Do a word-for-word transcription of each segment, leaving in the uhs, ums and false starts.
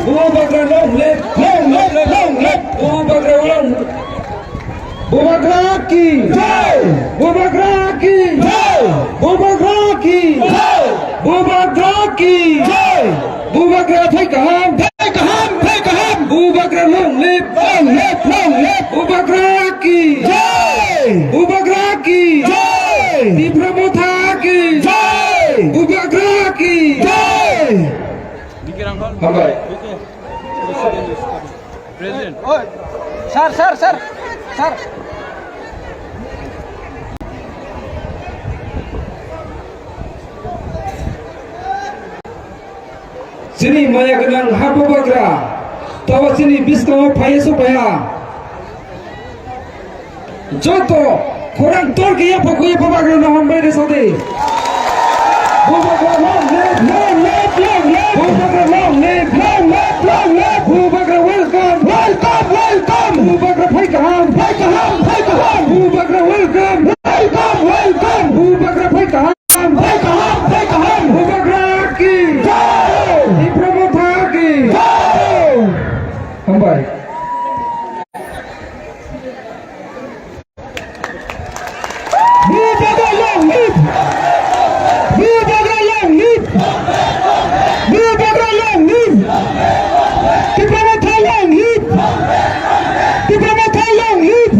Bubagra long live, long live, long live. Bubagra long. Bubagra ki jai. Bubagra ki jai. Bubagra ki jai. Bubagra ki jai. Bubagra thai kaham, thai kaham, thai kaham. Bubagra long live, long live, long live. Bubagra ki jai. Bubagra ki jai. Tipra Motha ki jai. Bubagra ki jai. Hambai. President. Sir, sir, sir, sir. Chini maya gwnang ha Bubagra, tawa chini bwskango phaiya su phaiya. Joto khorang tor khe yapha khe yapha Bubagra no hambai de sadi. Bubagra long live, long live, long live. Bubagra long live, long live, long live. Bubagra welcome, welcome, welcome. Bubagra phai kaham, phai kaham, phai kaham. Bubagra welcome, welcome, welcome. Bubagra phai kaham. Hambai kaham, hambai kaham. Bubagra ki jai. Tipra Motha ki jai. Hambai. Bubagra long live. Bubagra long live. Bubagra long live. Tipra Motha long live. Tipra Motha long live.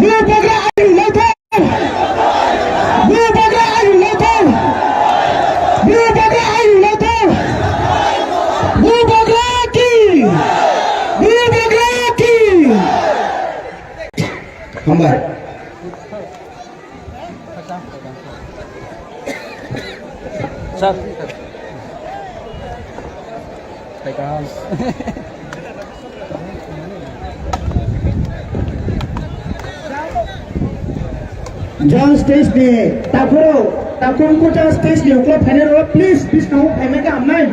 Bubagra long live. Bubagra ayung lato! Bubagra ayung lato! Bubagra ki! Bubagra ki! Hambai. Sir. Jang stage ni takhurok, takhurok jang stage ni uklo phainai rok, please, please, nang phaimai kha hamnai.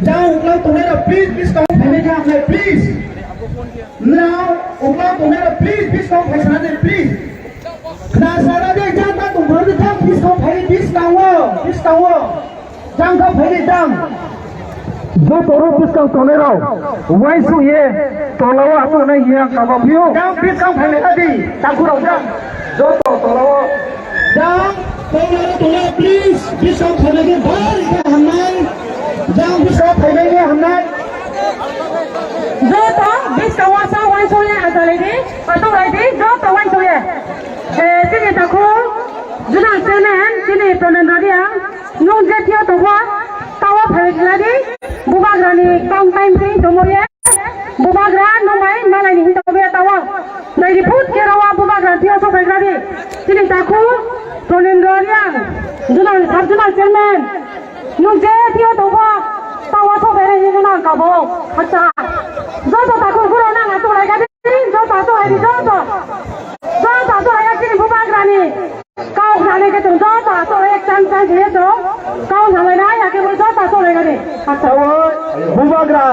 Jang uklo tongnai rok, please, please, nang phaimai kha hamnai, please. Nang uklo tongnai rok, please, please, nang phaisana de, please. Khna sana de, jang ta tong bro de, jang, please, nang phai, please, nang wo, please, nang wo. Jang kha phaidi jang. Joto rok bwskang tongnai rok uaisuk ye tola o aswk nai hiya kaba phio. Jang bwskang phailai di, takhurok jang. Joto tola o. Jang tola o tongnai, please, bwskang phailai di, bari khe hamnai. Jang bwskang phailai di hamnai. Joto bwskang o sa uaisuk ye asalai di, patok lai di, joto uaisuk ye. Eh, chini takhuk, Junal chairman, chini Pranendra Reang. Nwng je thio tongkha, tawa phai khladi, bubagrani kang time khe tongmorya, bubagra nwng bai malaini hin tongmorya tawa. Naidi phut khe rawa bubagra thio sok phai khladi. Chini takhuk Pranendra Reang, Junal, sub Junal chairman, nwng je thio tongkha, tawa sok phai nai hin nang kabo. Acha. Joto takhuk guro nang atuk lai kadi, joto atuk lai di, joto. Joto atuk lai chini bubagrani. Kau khna le ke tung joto aso ek chan chan je to. Kau khna le na ya ke bo joto aso le gani. Acha. Tawa bubagra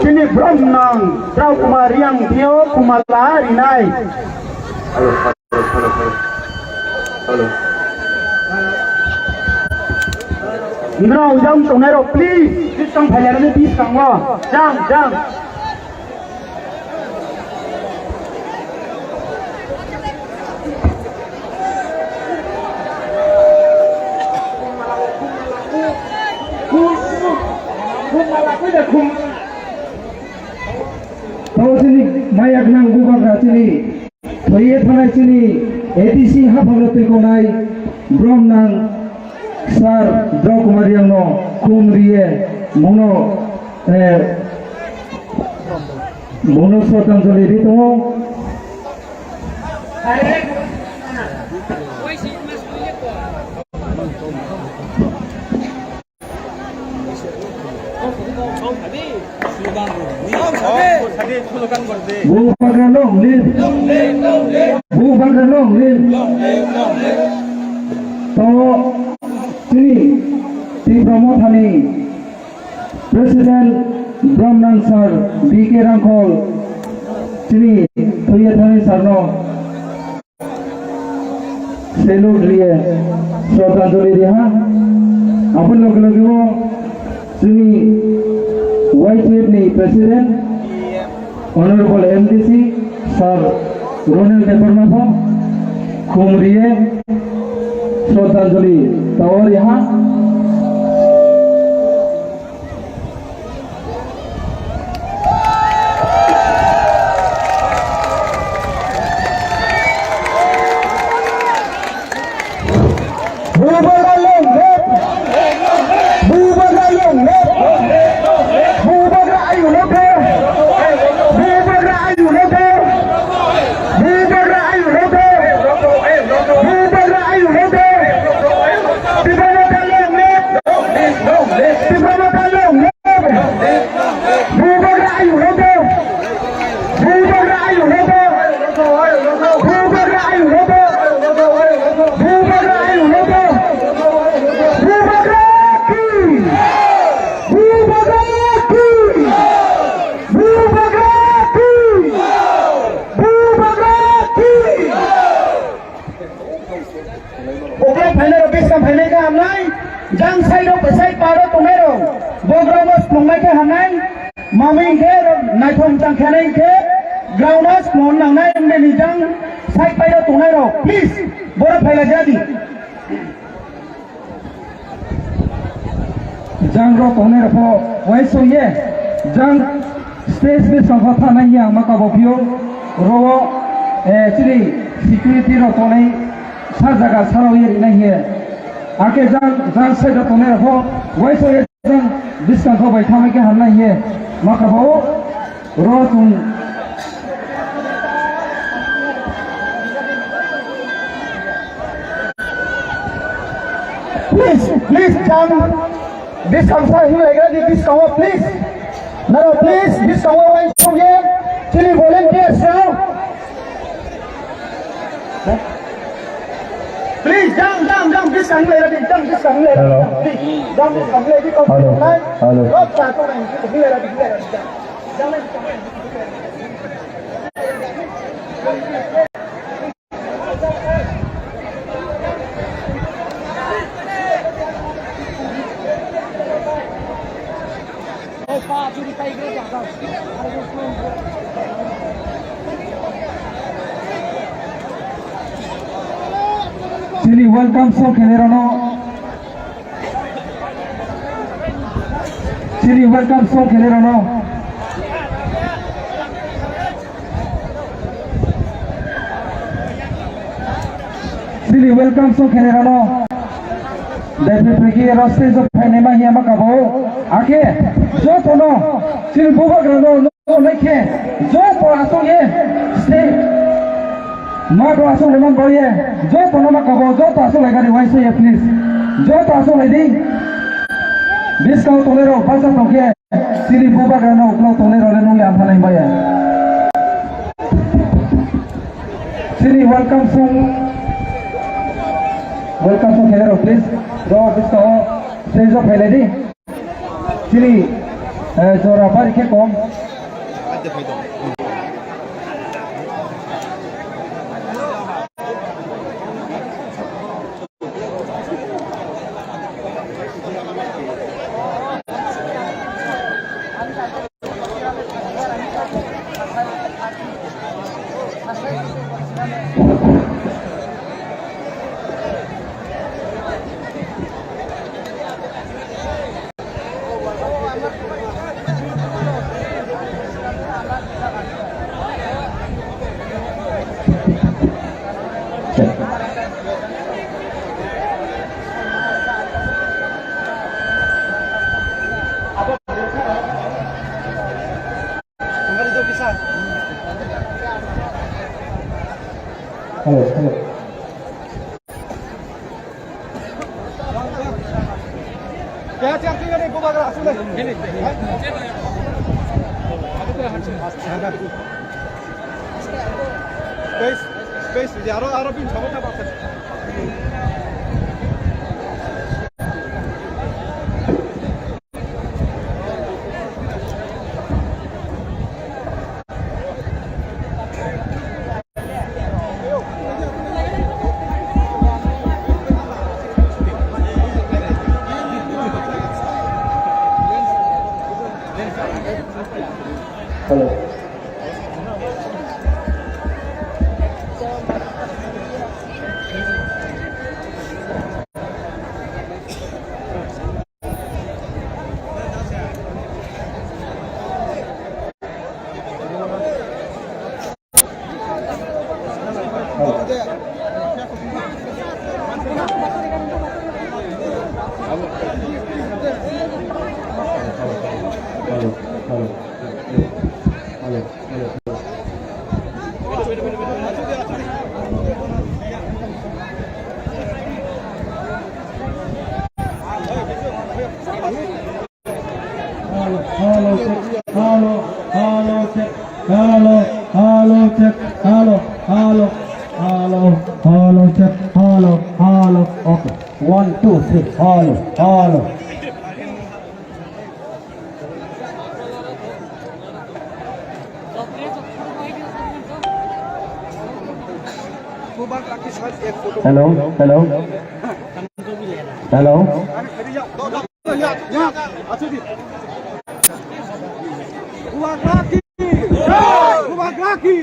chini brom nang Drao Kumar Reang thio kumala rinai. Nrao jang tongnai rok please, please tong phailai rani bis kango. Jang, jang. Tao chini maya gwnang bubagra chini. Thwiye thanai chini A D C haphangno twikonai brom nang Sir Drao Kumar Reangno khum riye bongno, eh, bongno srotanjali ri tongo. Bubagra long live. Bubagra long live. To chini Tipra Mothani President Bromnang Sir B K Rangkhol chini thwiye thani sir no Salute riye, srotanjali riha. Aboni loge loge o chini Y T President, Honorable M D C, Sir Ronel Debbarma pho khum riye shraddhanjali tawari ha. Bubagra long live! Bubagra long live! Bubagra ayu long live! Bubagra ayu long live! Bubagra ayu long live! Bubagra ayu long live! Tipra Motha long live! Tipra Motha long live! Bubagra ayu long live! Bubagra ayu long live! Bubagra ayu long live! Bubagra ayu long live! Bubagra ki! Bubagra ki! Bubagra ki! Bubagra ki! Uklok phainai rok bwskang phainai khe hamnai, jang side rok bwsai paro tongnai rok, bogra no slungnai khe hamnai, mami hwnkhe rok naithok jang khenai hwnkhe ground o slung nangnai, hwnkhe ni jang side pai rok tongnai rok, please, borok phailai jadi. Jang rok tongnai rok pho uaisuk ye, jang stage bwskango thanai ya ma kabo phio, ro, eh, chini security rok tongnai sa jaga sarao ye rinai ye. Ake jang, jang side rok tongnai rok pho uaisuk ye jang bwskango bai thanai khe hamnai ye ma kabo. Ro chwng. Please, please, jang. Bwskang sa hinglaigra di bwskango, please. Naro, please, bwskango uaisuk ye. Chini volunteers rok. Please, jang, jang, jang, bwskang hinglaigra di, jang, bwskang hinglaigra di. Hello. Please, jang, bwskang hinglaigra di. Hello. Hello. Rok sa to nang hinglaigra di, hinglaigra di, jang. Chini welcome song khenai rano. Chini welcome song khenai rano. Chini welcome song khenai rano. Dai phai phai khe ro stage o phainai ma hiya ma kabo. Akhe jotono chini bubagrano. Naikhe, joto aswk ye, stay. Mato aswk lemon boye, joto no makabo, joto aswk lai gari waisa ye, please. Joto aswk lai di. Biskang tongnai rok, basa tongkhe, chini bubagra no uklok tongnai rok le nung ya phalai maya. Chini welcome song, welcome song khenai rok, please. Rok biskang o, stage o phailai di. Chini, eh, jora bari khe kom. Hello, hello. Space, space, aro, aro bin sabota baksa. Hello. Hello, hello, check, hello, hello, check, hello, hello, check, hello, hello, hello, hello, check, hello, hello. Okay, one, two, three, hello, hello. Hello, hello, hello. Bubagra ki! Bubagra ki!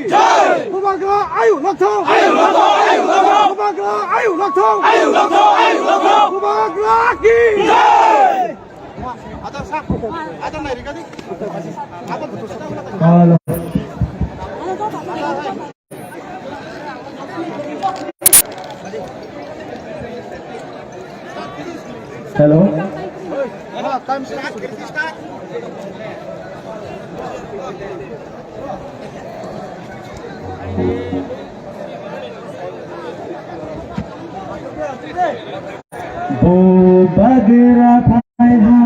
Bubagra ayu lokthong! Ayu lokthong! Ayu lokthong! Bubagra ayu lokthong! Ayu lokthong! Ayu lokthong! Bubagra ki! Hello. Hello. Bubagra phai ha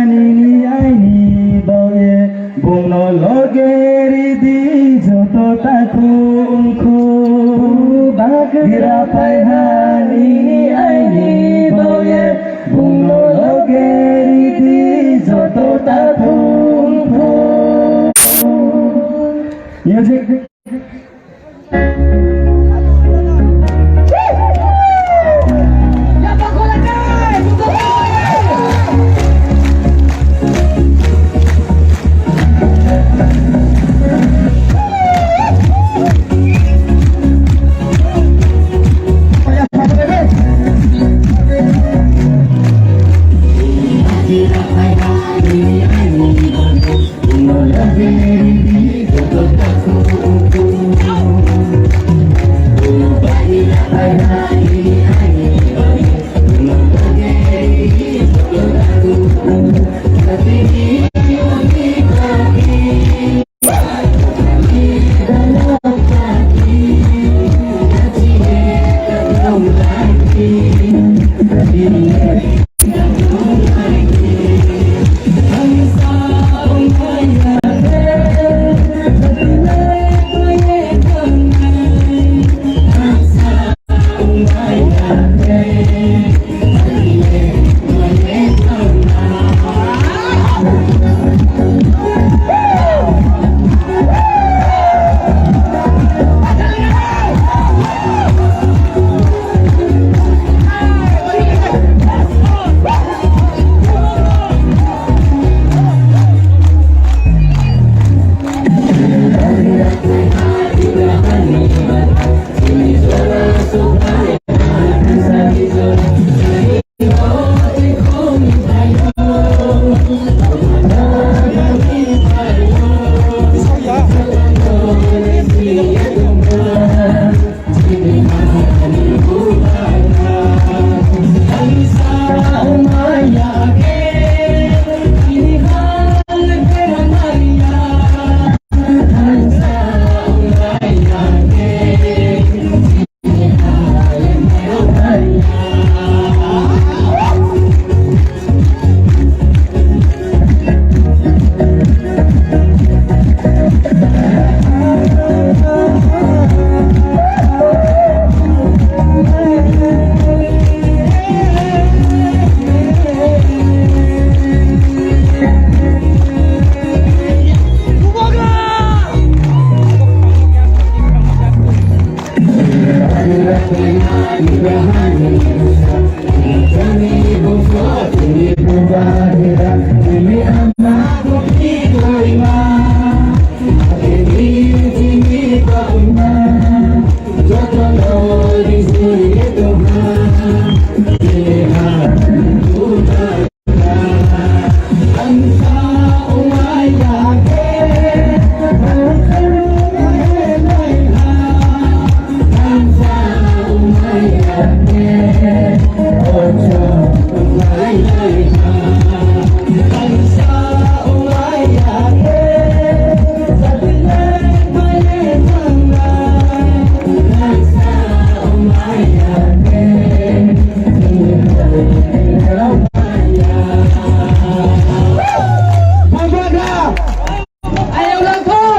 nini aini baoye, bungno loge ridi joto takhuk wngkhuk. Bubagra phai ha nini aini baoye, bungno loge ridi joto takhuk wngkhuk. Music.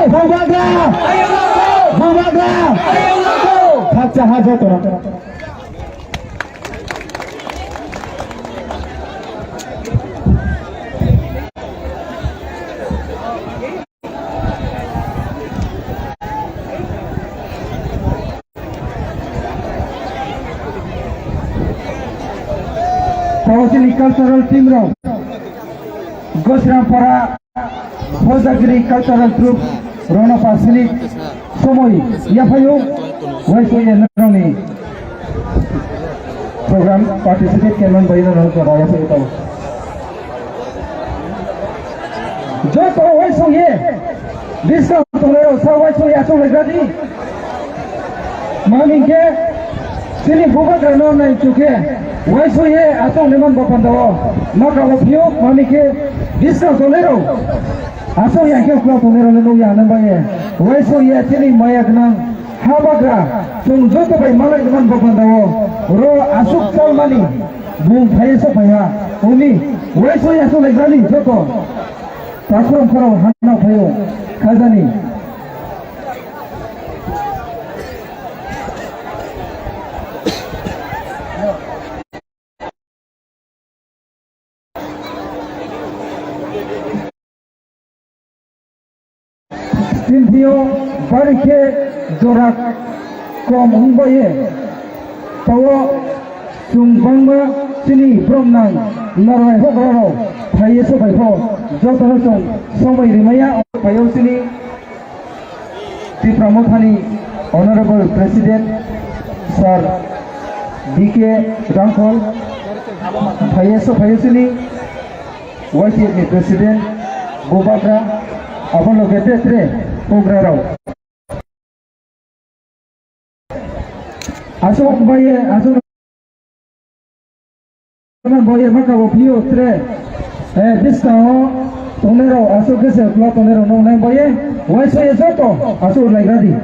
Bubagra! Bubagra! Khakcha ha joto. Tawasili cultural team rok Gosrampara Hojagiri cultural group rono pasini somoi yaphayo waiso ye naroni program participate kenan bai naroni program yaphayo tabo. Joto waiso ye, biskang tongnai rok sa waiso ye asok legradi. Mami khe chini bubagra no nai chukhe, waiso ye asok leman bapanda o, maka o phio, mami khe biskang tongnai rok asok ya khe ukla tongnai rok le nukya nang bai ye, waiso ye chini maya gwnang. Habagra, chwng joto bai malai gwnang bapanda o, ro aswk chalmani bung phaiye sok phaiha, uni waiso yasok laibrani joto takhrom khorok hanao phaio khajani. Chini thio bari khe jora kom wng bai ye. Tao chwng bangma chini borok nang nornai hokra rok phai ye sobai pho joto no chwng somoi rimaya phai o chini Tipra Mothani Honorable President Sir D K Rangkhol phai ye sobai chini Y T F ni President Bubagra, abo loge tre tre pugra rok. Aswk bai ye, aswk bai ye, maka bo phio tre, eh, bwskango tongnai rok, aswk khe se ulo tongnai rok nuknai bai ye, uaisa ye joto aswk lai gadi.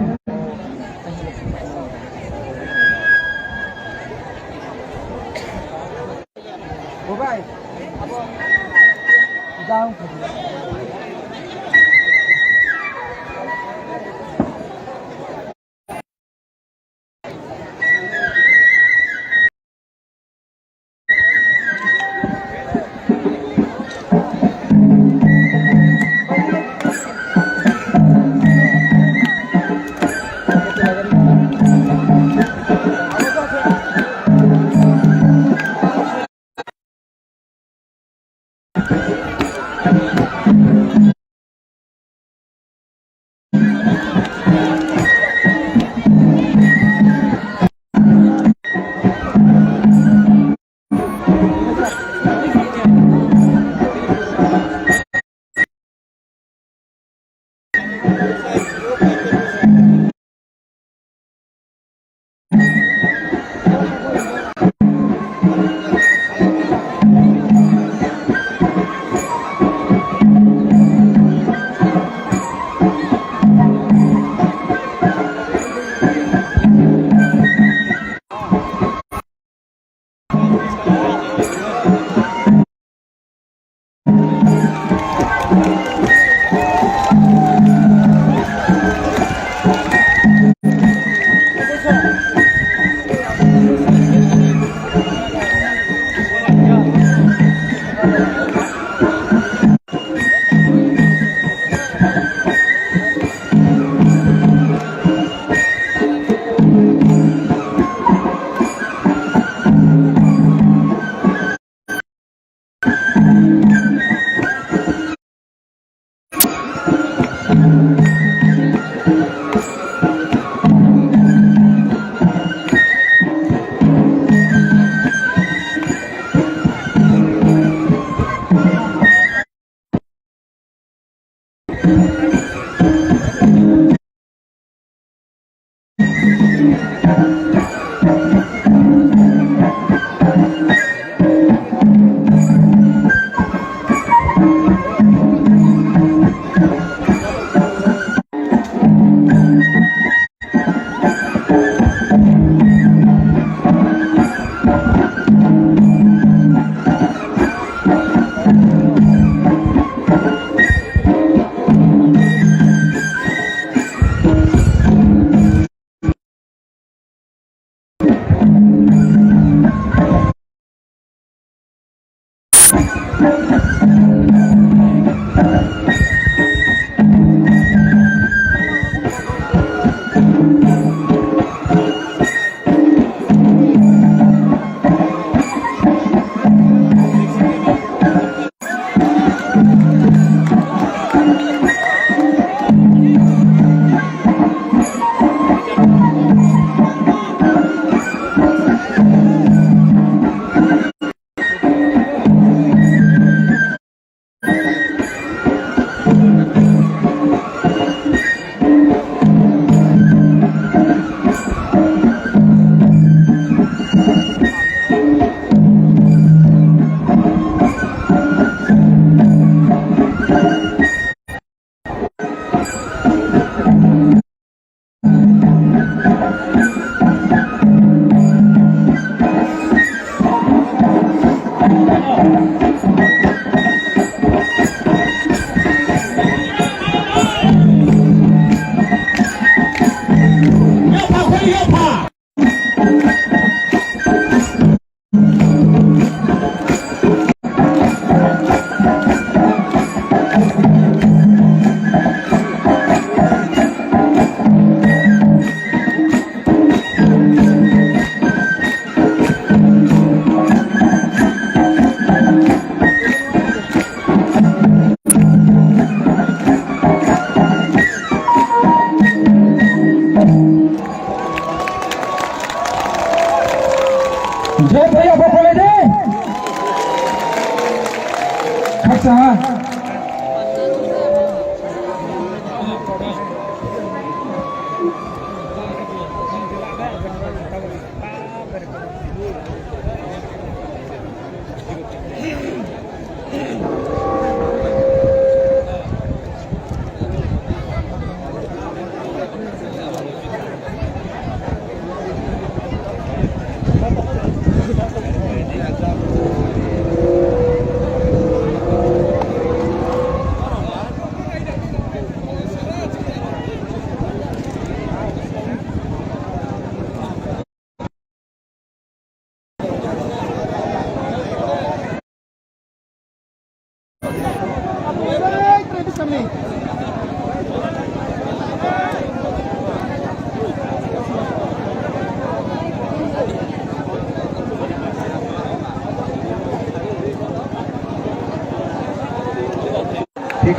ठीक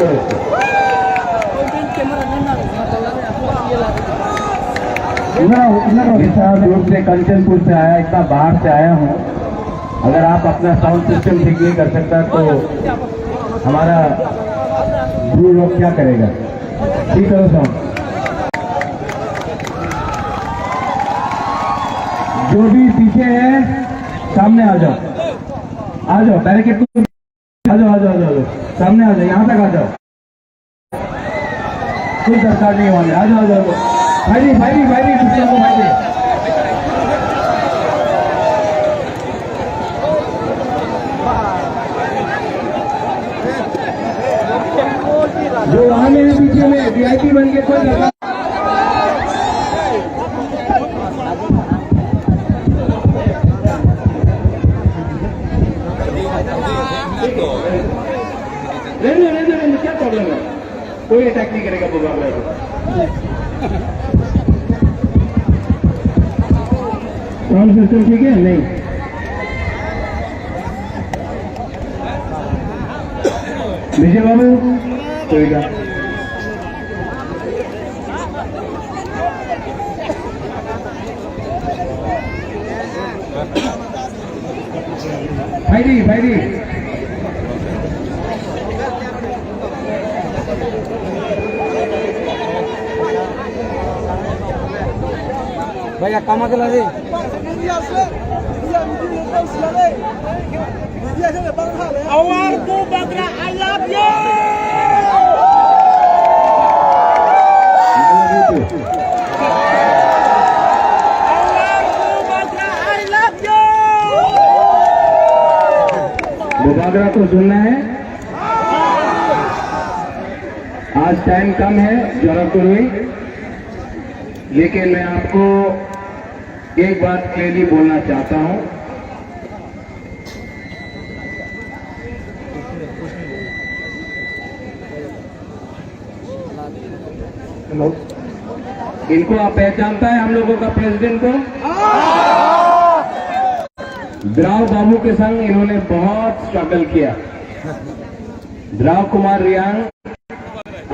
है। इतना, इतना विशाल रूप से कंचनपुर से आया, इतना बाहर से आया हूँ। अगर आप अपना साउंड सिस्टम ठीक नहीं कर सकता तो हमारा ब्रू लोग क्या करेगा? ठीक करो साउंड। जो भी पीछे है, सामने आ जाओ, आ जाओ, बैरिकेड को आ जाओ, आ जाओ, आ जाओ, आ जाओ। सामने आ जाओ, यहाँ तक आ जाओ। कोई दरकार नहीं होने। आ जाओ, आ जाओ, आ जाओ। भाई, भाई, भाई, दूसरे को भाई। जो वहाँ में है पीछे में, वीआईपी बन के कोई दरकार रहने दो, रहने दो, रहने दो, क्या प्रॉब्लम है? कोई अटैक नहीं करेगा बुबागरा को। साउंड सिस्टम ठीक है? नहीं। विजय बाबू, कोई ना। Phaidi, phaidi. Bhaiya, kama kela de. Awar ko bagra, I love you. Awar ko bagra, I love you. Bubagra को सुनना है। आज टाइम कम है, जरा कुरुई, लेकिन मैं आपको एक बात क्लियरली बोलना चाहता हूँ। हेलो, इनको आप पहचानता है हम लोगों का प्रेसिडेंट को? द्राव बाबू के संग इन्होंने बहुत स्ट्रगल किया। द्राव कुमार रियांग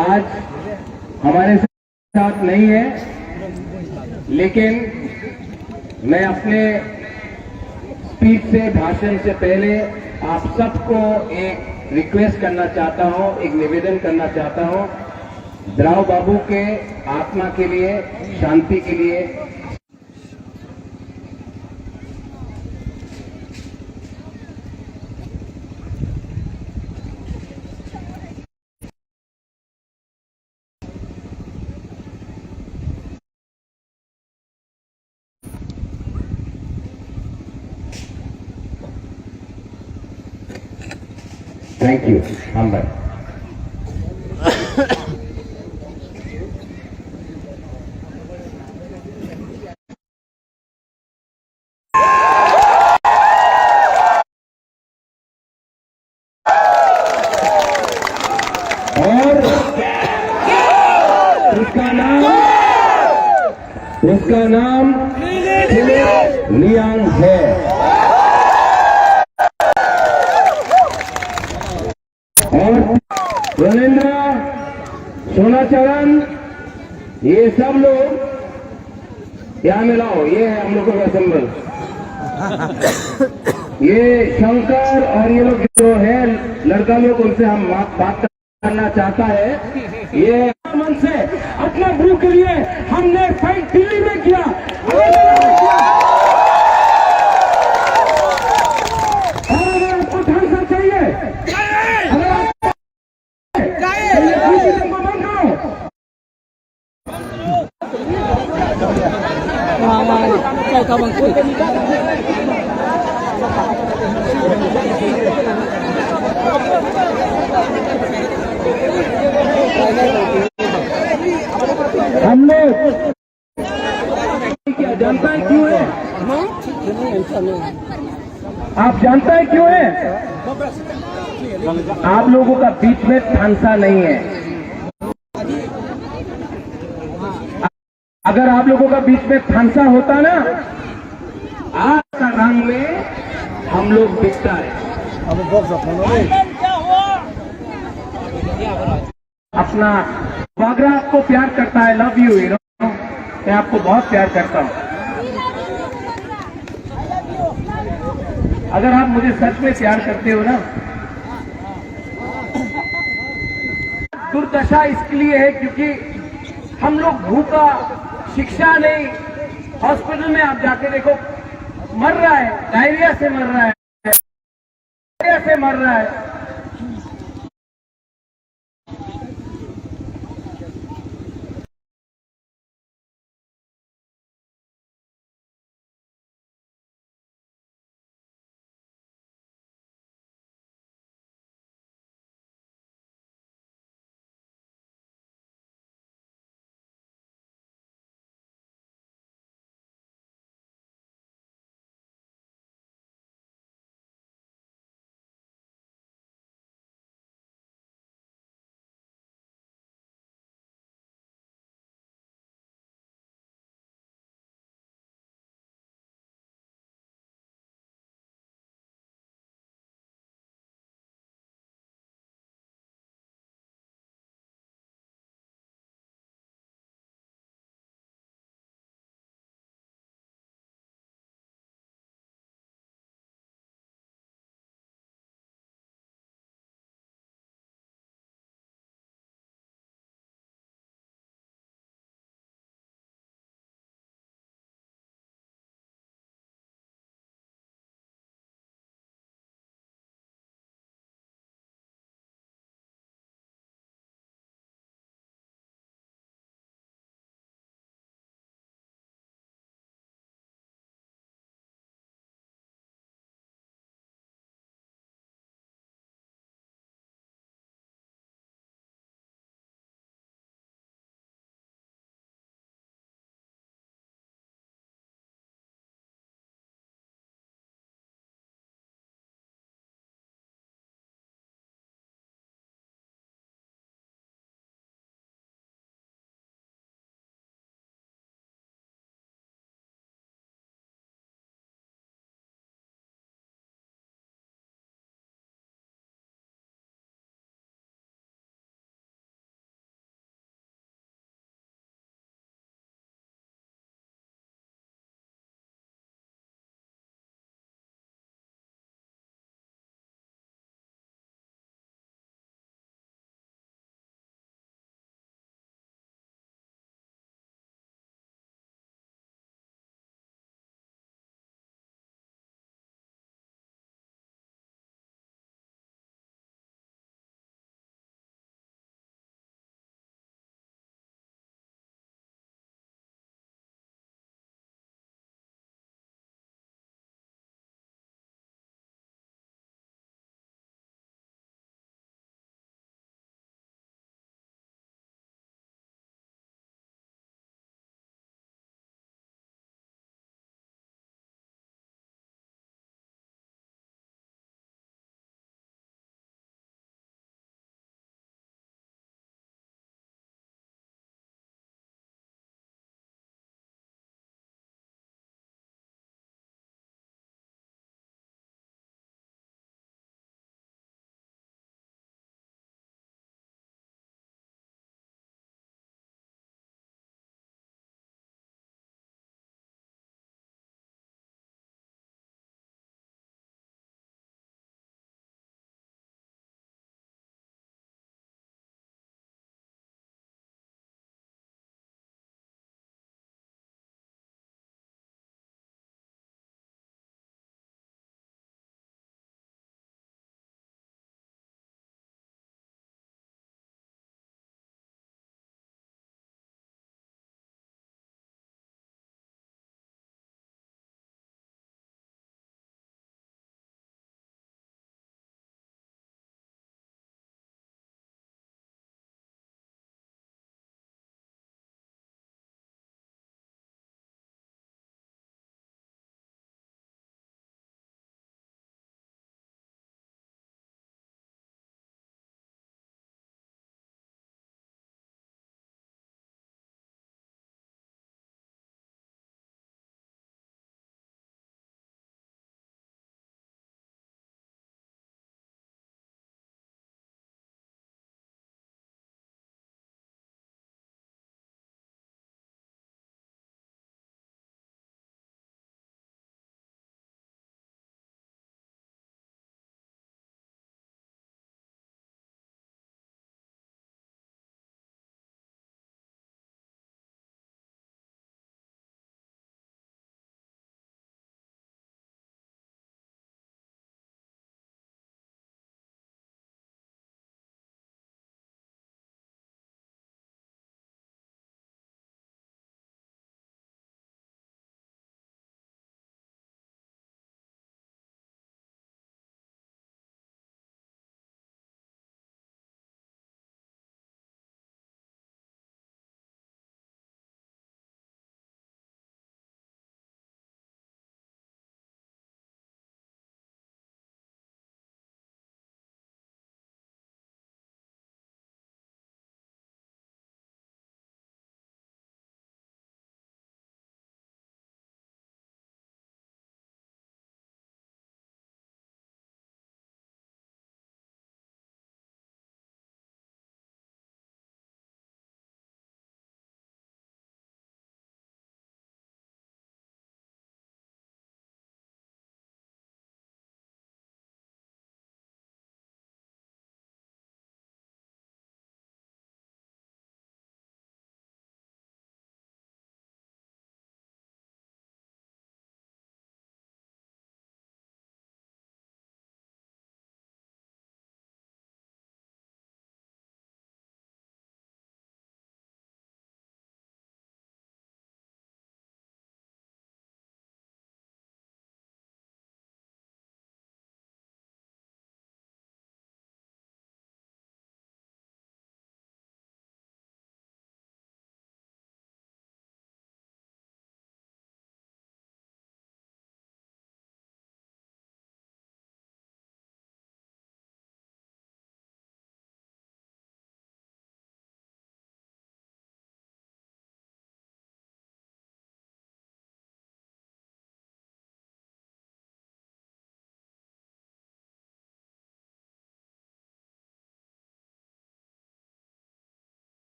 आज हमारे साथ नहीं है, लेकिन मैं अपने स्पीच से, भाषण से पहले आप सबको एक रिक्वेस्ट करना चाहता हूँ, एक निवेदन करना चाहता हूँ। द्राव बाबू के आत्मा के लिए, शांति के लिए Thank you, Hambai. और उसका नाम, उसका नाम फिलिप लियांग है। और रविंद्र, सोनाचरण, ये सब लोग यहाँ में लाओ, ये है हम लोगों का सिंबल। ये शंकर और ये लोग जो है लड़का लोग, उनसे हम बात, बात करना चाहता है। ये मन से अपने ब्रू के लिए हमने फाइट दिल्ली में किया, अगर आपको ढंग से चाहिए, अगर आप हम लोग क्या जानता है क्यों है? आप जानता है क्यों है? आप लोगों का बीच में फंसा नहीं है। अगर आप लोगों का बीच में फंसा होता ना, आज का रंग में हम लोग बिकता है। अपना बागरा आपको प्यार करता है, लव यू हीरो, मैं आपको बहुत प्यार करता हूँ। अगर आप मुझे सच में प्यार करते हो ना, दुर्दशा इसके लिए है क्योंकि हम लोग भूखा, शिक्षा नहीं, हॉस्पिटल में आप जाके देखो, मर रहा है, डायरिया से मर रहा है, डायरिया से मर रहा है।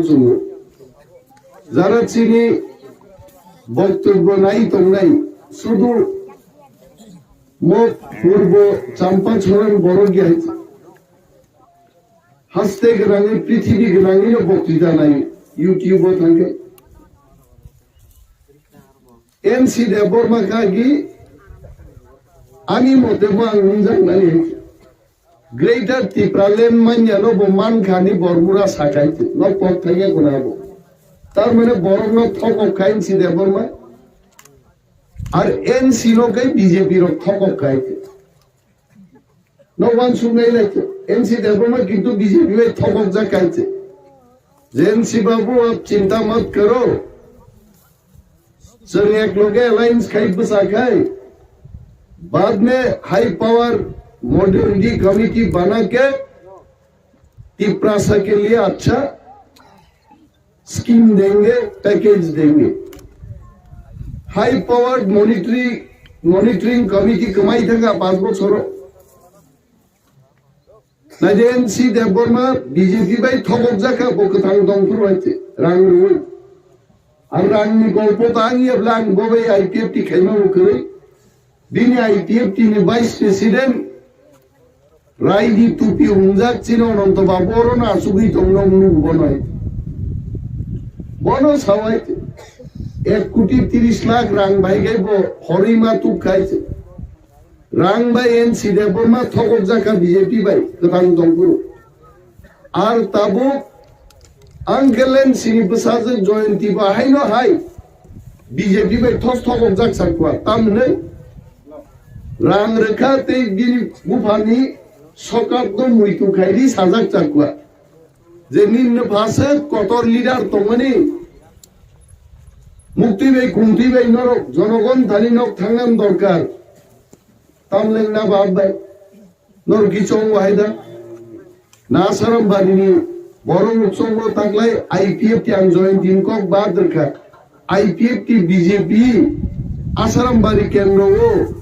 Chungo. Jara chini boktobbo nai tongnai, sudu mo purbo Champachoron borok ya haste gwnangwi, prithibi gwnangwino boktwita nai YouTube-o thangkhe. N C Debbarma kha ki, ani mote bo ang wngjak nai. Greater Tipraland manya no bo mankha ni borbura sakai te, no pok thangya kuna bo. Tar mane borok no thokok kha N C Debbarma. Ar N C no kai B J P rok thokok kha te. No wansuk nai lai te. N C Debbarma kintu B J P bai thokok jak kha te. N C babu, aap chinta mat karo. Chwng ek loge alliance khai bwsa khai, baad mein high power modernity committee bana ke Tiprasa ke liye achha scheme denge, package denge. High powered monitoring, monitoring committee kwmai thangkha panch bochoro. Naidi N C Debbarma B J P bai thokok jakha, bo kwthang dongphuru hai se rang rwi. Ar rang ni golpo ta ang yabla ang bo bai I P F T khaima bo kwrwi. Bini I P F T ni vice president Raidi Tupi hungjak chini Ananto Babu oro no achugwi tong nong nugo bo noi. Bono sawai ek koti tris lakh rang bai gai bo horwi ma tuk khai se. Rang bai N C Debbarma thokok jakha B J P bai kwthang dongphuru. Ar tabuk Uncle N C ni bwsajwk Jayanti bo haino hai B J P bai thos thokok jak sakwa. Tamhinwi rang rwkha tei bini buphani sokap no muitu khairi sajak sakwa. Je ninno phaswk kotor leader tongmani mukti bai kumti bai norok jonogon thani nok thangnan dorkar. Tamleng na bab bai. Nor gichong wahai da. Na Asaram bari ni borok chongo taklai I P F T ang join din kok ba derka. I P F T B J P Asaram bari kendro o.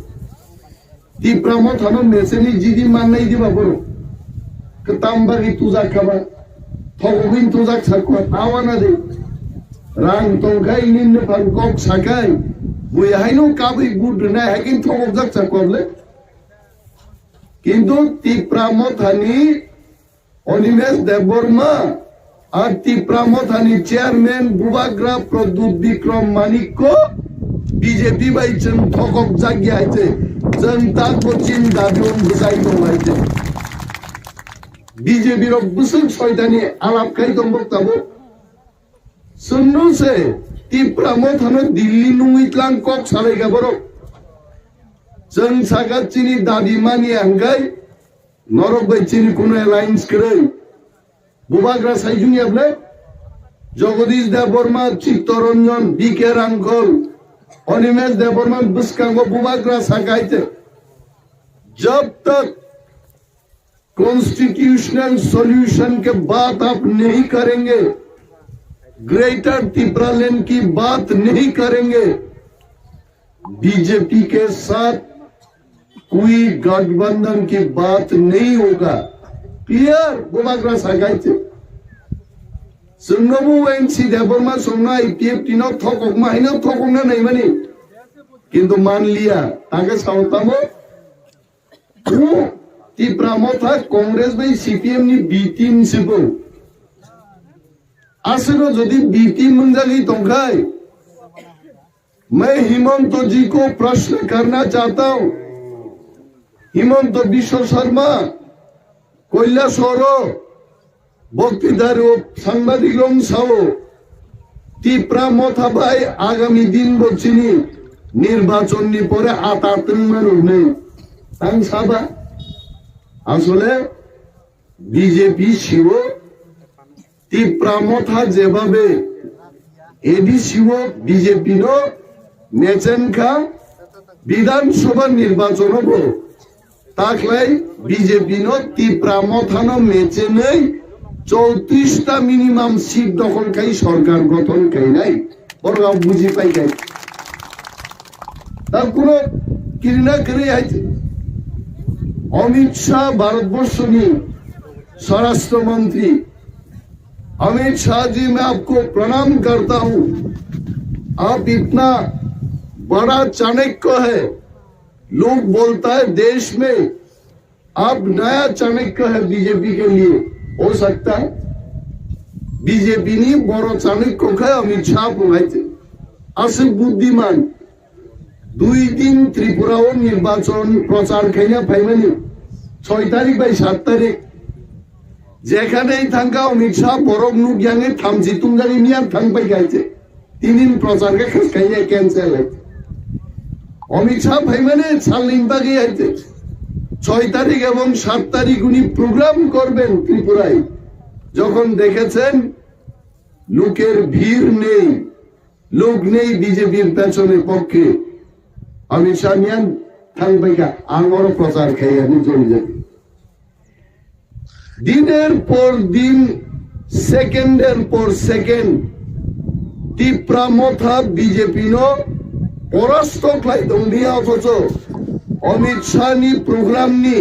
Tipra Motha no mecheni jidi mannai diba borok. Ketam bari tujak kaba. Thogobin tujak sakwa tawana de. Rang tongkai nin ne phan kok sakai. Bui haino kabui but rwnai hakin thogobjak sakwa ble. Kintu Tipra Mothani Animesh Debbarma ar Tipra Mothani chairman Bubagra Pradyut Bikram Manikko B J P bai chwng thokok jak ya hai se, chwng tak bo chini dabi wng bwchai tong hai se. B J P rok bwswk soitani alap khai tong bok tabuk. Chwngno se Tipra Mothano Delhi nungwi tlang kok salai kha borok. Chwng sakha chini dabi mani hwnkhe norok bai chini kuno alliance kwrwi. Bubagra saijung ya ble? Jagadish Debbarma, Chittaranjan, B K Rangkhol, Animesh Debbarma bwskango Bubagra sakha hai te. Jab tak constitutional solution ke baad aap nahi karenge, Greater Tipraland ki baat nahi karenge, B J P ke saath koi gathbandhan ki baat nahi hoga. Clear, Bubagra sakha hai te. Chwngno bo N C Debbarma chwngno I P F T no thokokma haino thokokna naimani. Kintu manliya, age sao tamo. Bo Tipra Motha Congress bai C P M ni B team se bo. Aswkno jodi B team wngjagwi tongkhai, main Himanta ji ko prashna karna chahta hu, Himanta Biswa Sarma, Kailasahar o, Boktitar o sangbadik rok sao, Tipra Motha bai agami din bo chini nirbachon ni pore ata twngma rok nei. Ang saba, asole B J P sio Tipra Motha jebabe A D C o B J P no mechen kha, Bidhan Sabha nirbachon o bo taklai B J P no Tipra Motha no mechenwi chowtris ta minimum seat dokhol khai sorkar gothon khainai. Borok buji pai khai. Ta kuno kirina kwrwi hai Amit Shah Bharatborshoni Swarashtra Mantri. Amit शाह जी, मैं आपको प्रणाम करता हूं। आप इतना बड़ा चाणक्य है। लोग बोलता है देश में आप नया चाणक्य है बीजेपी के लिए। हो सकता है। বিজেপি ni boro চাণক্য khe অমিত শাহ bwlaite. Aswk বুদ্ধিমান. দুই দিন ত্রিপুরাও নির্বাচন প্রচার খাইয়া ফাইমানি, ছয় তারিখ bai সাত তারিখ. যেখানেই থাকা অমিত শাহ বরক nook yangi thamchi tumjagwi miyar thang pai khaite. তিন দিন প্রচার khe khas খাইয়া cancel hai. অমিত শাহ ফাইমানি salni bagwi haite. ছয় তারিখ এবং সাত তারিখ উনি প্রোগ্রাম করবেন ত্রিপুরায়। যখন দেখেছেন লোকের ভিড় নেই, লোক নেই বিজেপির পেছনে পক্ষে, আমি সামিয়ান থাংবাইকা আঙরো প্রচার খাই আমি জমি যাবি. দিনের পর দিন, সেকেন্ডের পর সেকেন্ড তিপ্রা মথা বিজেপি no পরাস্ত খাই দংদিয়া অথচ অমিত শাহ ni প্রোগ্রাম ni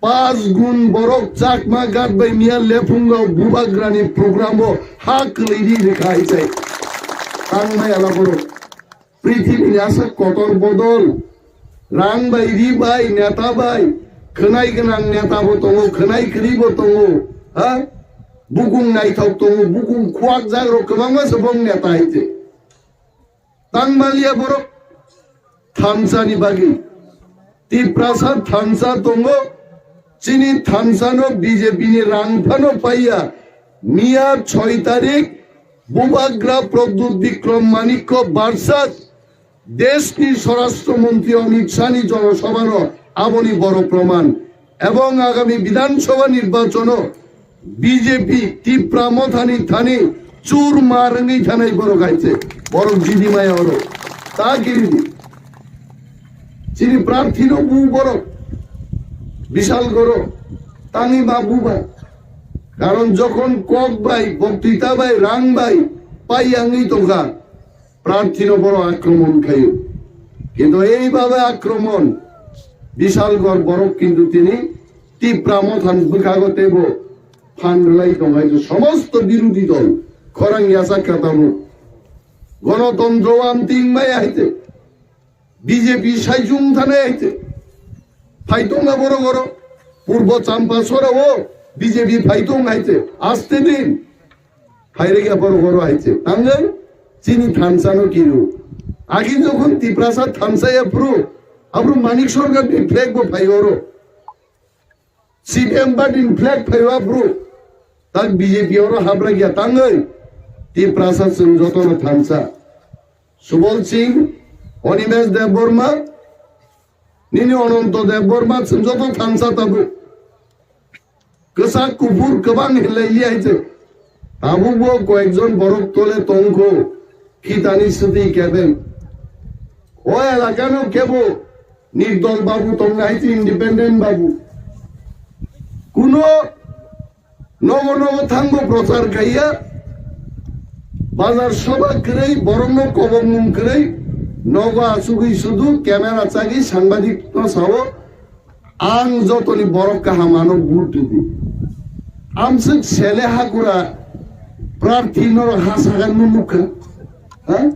পাঁচ গুণ বরক চাকমা গাত bai miya lephungo bubagrani program o ha kwlwi ri rikha hai chai. Tang bai ala borok. Prithibini asa kotor bodol. Rang bai, ri bai, neta bai. Khwnai gwnang neta bo tongo, khwnai kwrwi bo tongo. Ha? Bukung naithok tongo, bukung khuak jagrok kwbangma se bong neta hai chai. Tangmaliya borok thansa ni bagwi. Tiprasa thansa tongo, chini thansa no B J P ni rang phano paiya. Miya choi tarik Bubagra Pradyut Bikram Manikya versus desh ni Swarashtra Mantri Amit Shah ni jonosabha no aboni boro proman. Ebong agami Bidhan Sabha nirbachon o B J P Tipra Motha ni thani chur mar wngwi thanai borok hai se. Borok jidi maya oro. Ta giri di. Chini prarthi no bu borok. Bishal goro. Tangwi ma bu ba. Karon jokhon kok bai, boktwita bai, rang bai, pai yangwi tongkha. Prarthi no boro akromon khayo. Kintu ei babe akromon, Bishalgor borok kintu tini Tipra Motha ni bwkhago teibo phan rwlai tong hai somosto birodhi dol khorang yachak kha tabuk. Gonotontro amting maya hai te. B J P saichung thane hai te. Phai tong na borok oro. Purbo Champasora o B J P phai tong hai te. Aste din. Phairega borok oro hai se. Tangwi chini thansa no kiru. Agi jokhon Tiprasa thansa ya phuru, aphuru Manik Sarkar ni flag bo phai oro. C P M party ni flag phai o aphuru. Tak B J P oro habra ya tangwi. Tiprasa chwng joto no thansa. Subol Singh, Animesh Debbarma, nini Ananto Debbarma chwng joto thansa tabuk. Kwchak kuphur kwbang hinlai li hai se. Tabukbo koyekjon borok tole tongkho, khitani swtwi kebeng. O elakano kebo nirdol babu tongna hai se, independent babu. Kuno nogo nogo thangbo prochar khaiya, bazar soba kwrwi, borokno kobokmung kwrwi, nogo achugwi sudu camera chagwi sangbadik no sao, Ang jotoni borok kaham ano vote ridi. Amswk sele hakura prarthi norok ha sagan no nukha. Ha?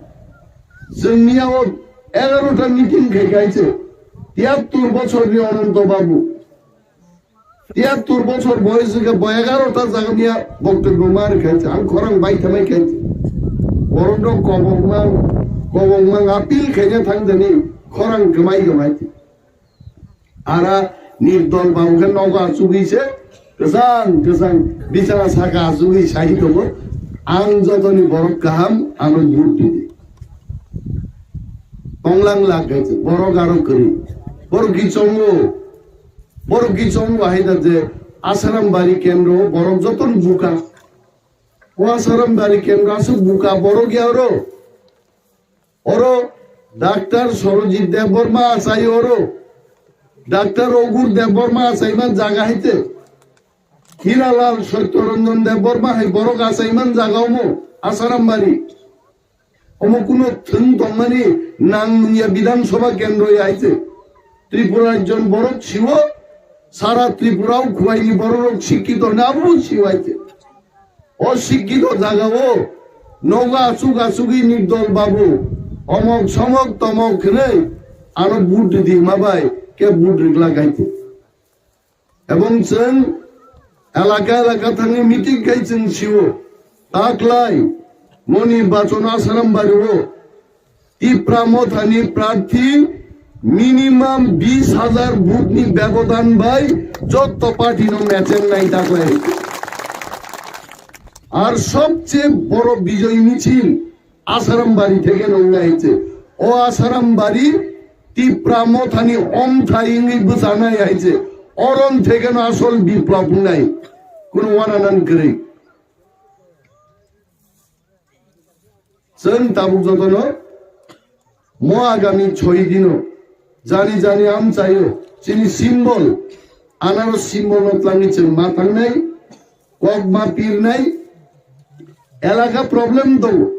Chwngni abo egarota meeting khai kaise. Tiyattur bochorni Ananto Babu. Tiyattur bochor boyos wngkha bo egarota jaga niya boktobyo ma rwkha kaise. Ang khorang bai thamai kaise. Borokno kobokmang, kobokmang appeal khaina thangdani khorang kwmai kwmai. Ara nirdol ba hwnkhe nogo achugwi se kwchang kwchang bichara saka achugwi sai tongo. Ang jotoni borok kaham ano vote ridi. Tonglang lak hai se borok aro kwrwi. Borok kichongo. Borok kichongo hai da je Asaram bari kendro borok jotoni buka. O Asaram bari kendro aswk buka borok ya oro. Oro Doctor Sarojit Debbarma achai oro. Doctor Ogur Debbarma achaiman jaga haite. Hiralal Satyaranjan Debbarma hai borok achaiman jaga omo Asaram bari. Omo kuno thwng tongmani nang nungya Bidhan Sabha kendro ya haite. Tripura ekjon borok siwo sara Tripura o khuaini borok rok sikkito na abo siwo haite. O sikkito jagao nogo achuk achugwi nirdol babu omok somok tomok hwnwi ano vote ridi hwnma bai khe vote rwgla gaiti. Ebong chwng elaka elaka thangwi meeting khai chwng sio, taklai mo nirbachon Asaram bario Tipra Mothani prarthi minimum bis hajar vote ni bebodan bai jotto party no mechengnai taklai. Ar sobche boro bijoy michil Asaram bari theke nongnai hai se. O Asaram bari Tipra Mothani omthai wngwi bwchanai hai se. Orom theke no asol biplop wngnai. Kuno wananan kwrwi. Chwng tabuk jotono mo agami choi dino jani jani amchaio chini symbol, anaro symbol no twlangwi chwng ma thangnai, kok ma pirnai, elaka problem tongo.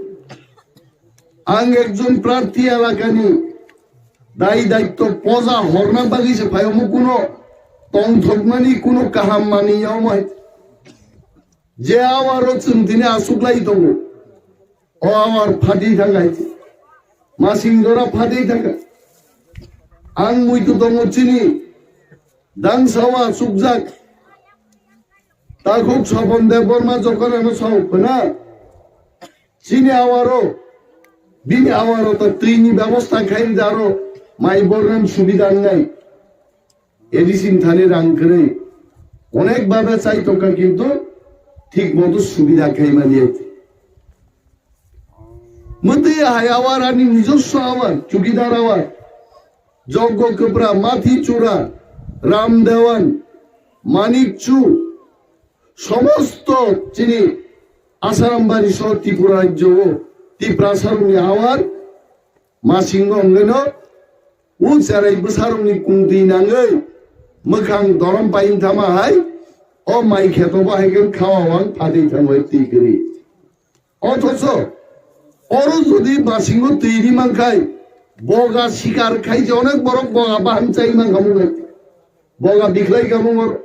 Ang ekjon prarthi elakani dai daitto poja horna bagwi se phaio, omo kuno tongthokmani kuno kaham manwi ya omo hai. Je awaro chwng tini achuklai tongo, o awar phatwi thangkha, masing jora phatwi thangkha. Ang muitu tongo chini dangsa o achukjak, takhuk Sopon Debbarma jokhon ano sao khwna, chini awaro, bini awaro to twini bebosta khai rida aro mai bornam subida wngnai. A D C ni thani rang kwrwi onek bhabe chai tongkha, kintu thik moto subida khai manya. Mwtwi hai awar ani nijoswo awar, chukidar awar. Joggo Kwpra, Mathi Chura, Ram Dewan, Manik Chu, somosto chini Asaram bari so Tripura rajyo o Tiprasa rokni awar masingo wngwi no, o cherai bwsarokni kungtwi nangwi mwkhang dorom paiyung thama hai, o mai kheto bo hai khe khawa wang phatwi thangwi twi kwrwi. Othocho oro jodi masingo twi ri mankhai, boga sikar khai je onek borok boga baham chai mankha mung hai, boga bikhlai kha mung oro.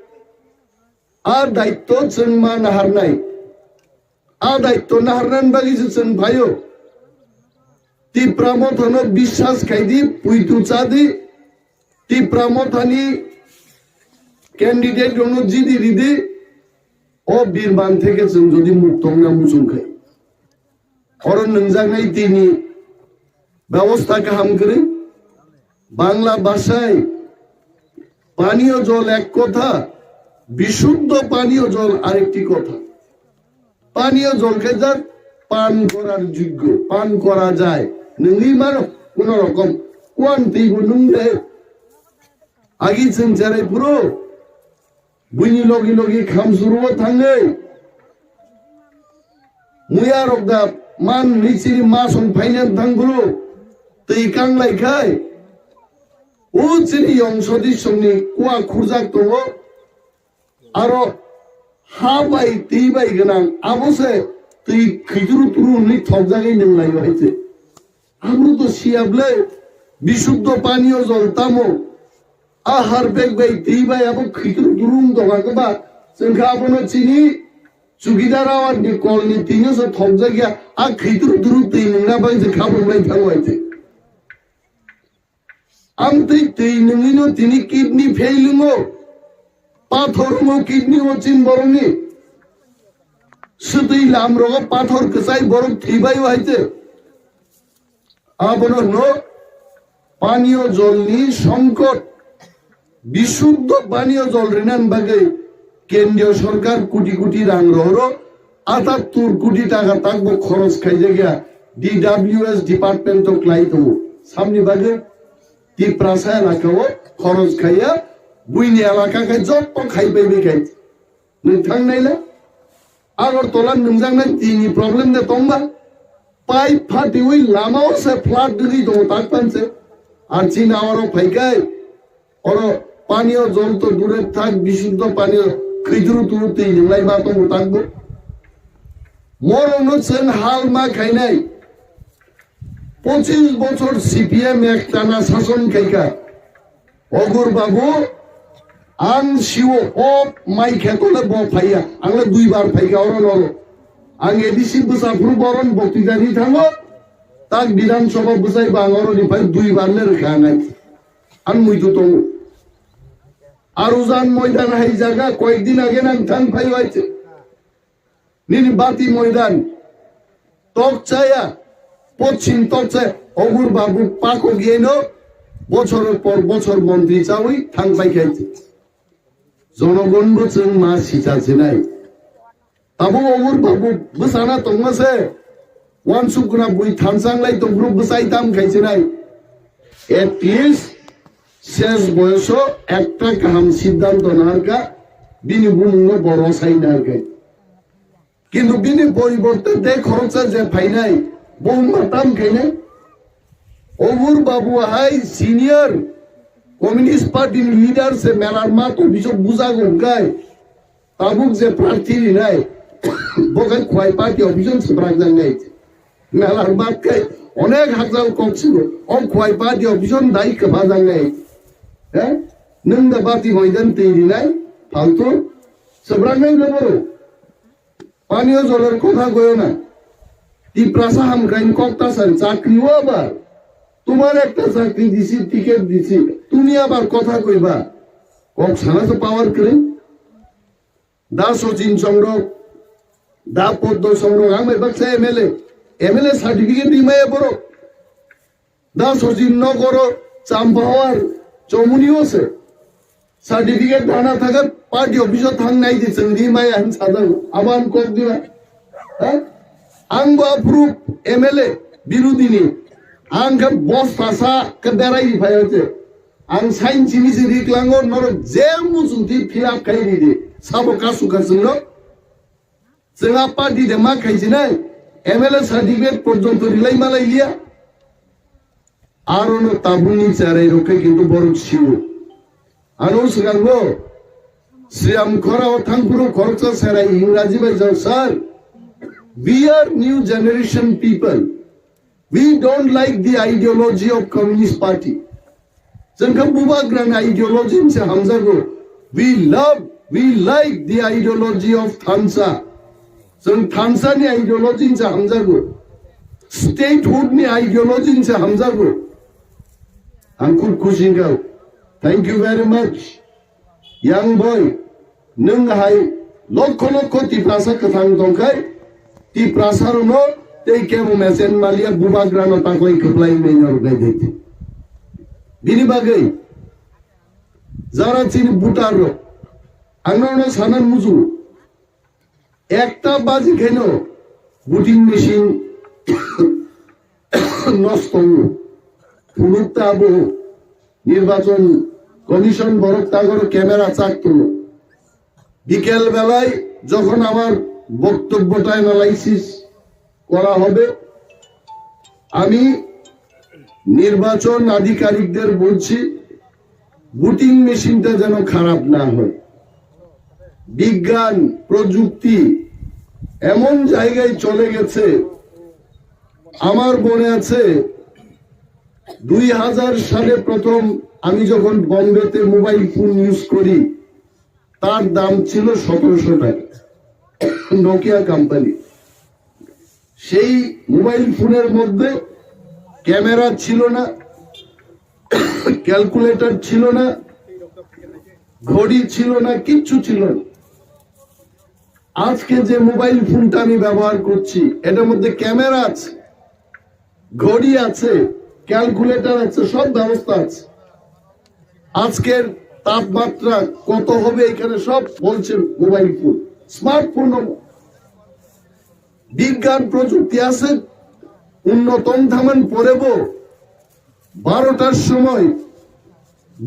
A daitto chwng ma naharnai. A daitto naharnani bagwi se chwng phaio. Tipra Mothano biswas khaidi, puitu chadi, Tipra Mothani candidate rokno jidi ridi, o birman theke chwng jodi mukto wngna muchung khai. Oro nwngjaknai tini ব্যবস্থা kaham kwrwi. Bangla ভাষায় পানীয় জল এক কথা, বিশুদ্ধ পানীয় জল আরেকটি কথা। পানীয় জল khe jak পান করার যোগ্য, পান করা যায়। Nwngwi mano kuno rokom kuan twibo nwng de. Agi chwng cherai phuru buini logi logi khamsuru o thangwi muya rok da man hwnwi chini ma song phaina thang phuru twi kanglai khai o chini yong sodi songni kua khurjak tongo. Aro ha bai twi bai gwnang, abo se twi khwituru turu hwnwi thokjagwi nwng laio hai se. Abo to siya ble, bisuddho paniyo jol tamo? A harpek bai twi bai abo khwituru turu wng tongkha khe ba, chwng khe abono chini chukidar awar ni kol ni twi no se thokjak ya, a khwituru turu twi nwngna bai se khabrum lai thango hai se. Amtwi twi nwngwino tini kidney fail wngo, pathor wngo kidney o chin borokni. Swtwi lam rogo pathor kwchai borok thwibai o hai se. Abono hwno paniyo jolni songkot. Bisuddho paniyo jol rinani bagwi kendriyo sorkar koti koti rang rohoro, atattur koti taka takbo khoros khaijakya D W S department o klai tongo. Samni bagwi Tiprasa elaka o khoros khaiya, buini elaka khai jotto khai bai bai khai. Nwng thang naila? Agartala nwngjaknai tini problem de tongba? Pipe phatiwi lama o se flood dwgwi tongo tak panse. Ar chini awaro phaikai. Oro paniyo jol to dure thak, bisuddho paniyo khwituru turu twi nwng lai ma tongo tak bo. Morokno chwng hal ma khainai. Pochis bochor C P M ektana sason khaikha. Ogur babu, ang siwo o mai khetole bo phaiya, ang le duibar phaikha oro noro. Ang A D C bwsa phuru boron bokti jani thango, tak Bidhan Sabha bwsai ba ang oro ni phai dui bar le rwkha nai. Ang muitu tongo. Arujan moidan hai jaga koyek din age nang thang phai waite. Nini bati moidan. Tokchaya, pochim tokchaya, Ogur Babu pakok yeno bochor por bochor montri chawi thang phai khaite. Jonogon bo chwng ma sicha sinai. Tabuk Ogur Babu bwsana tongma se, wansuk guna bui thansa wnglai tongphuru bwsai tam khai sinai. At least ses boyoso ekta kaham siddhanto naharkha, bini bumungno bo rosai naharkha. Kintu bini poriborte de khoroksa je phainai, bo wngma tam khainai. Ogur Babu hai senior Communist Party ni leader se melar mato bisok bujago hwnkhe, tabuk je prarthi rinai, bo khe Khwai party office o swbrakjaknai. Melar mat khe onek hakjal kok sigo, o Khwai party office o dai kwphajaknai. He? Nwng da bati moidan twi rinai, faltu swbraknai no boro. Paniyo jolor kotha goyo na. Tiprasa hamkrain kok tasari chakri o abar. Tumar ekta chakri disi, ticket disi. Tumi abar kotha koiba. Kok sana se power kwrwi. Da Sachin Chongrok, da Poddo Chongrok, ang bai baksa M L A. M L A certificate di maya borok. Da Sachin nogoro Champahawar chomuni o se. Certificate dana thagat party office o thang nai di chwng di maya hin sajak. Abo ang kok di ba. Ha? Ang bo approve M L A birudini. Ang khe boss tasa khe berai di phai hote. Ang sign chini si ri klango norok je muchung di fill up khai ri di. Sabo kasu kasung no. Chwng a party de ma khai sinai, M L A certificate porjonto rilai malai liya. Aro no tabukni cherai rok khe kintu borok siwo. Ano swkango Sriam Khora o thangphuru khoroksa cherai Ingraji bai jao, "Sir, we are new generation people. We don't like the ideology of Communist Party." Chwng khe bubagrani ideology se hamjago. We love, we like the ideology of thansa. Chwng thansa ni ideology se hamjago. Statehood ni ideology se hamjago. Ang khub khusi wngkha. Thank you very much. Young boy, nwng hai lokho lokho Tiprasa kwthang tongkhai, Tiprasa rokno tei kebo mesen maliya bubagrano taklai kwplai wngwi norok nai dai. Bini bagwi jara chini voter rok, ang norokno sana muchungo, ekta baji khaino voting machine nosto wngo. Phunuk ta abo nirbachon commission borok tagoro camera chak tongo. বিকেল বেলায় যখন আমার বক্তব্যটা অ্যানালাইসিস করা হবে, আমি নির্বাচন আধিকারিকদের বলছি, ভোটিং মেশিনটা যেন খারাপ না হয়। বিজ্ঞান, প্রযুক্তি এমন জায়গায় চলে গেছে, আমার মনে আছে দুই হাজার সালে প্রথম আমি যখন বোম্বেতে মোবাইল ফোন ইউজ করি, তার দাম ছিল সতেরোশো টাকা, নোকিয়া কোম্পানি। সেই মোবাইল ফোনের মধ্যে ক্যামেরা ছিল না, ক্যালকুলেটর ছিল না, ঘড়ি ছিল না, কিচ্ছু ছিল না। আজকে যে মোবাইল ফোনটা আমি ব্যবহার করছি, এটার মধ্যে ক্যামেরা আছে, ঘড়ি আছে, ক্যালকুলেটর আছে, সব ব্যবস্থা আছে। আজকের তাপমাত্রা কত হবে এখানে সব বলছে মোবাইল ফোন, স্মার্টফোন। বিজ্ঞান প্রযুক্তি আছে, উন্নত থামান পরেও বারোটার সময়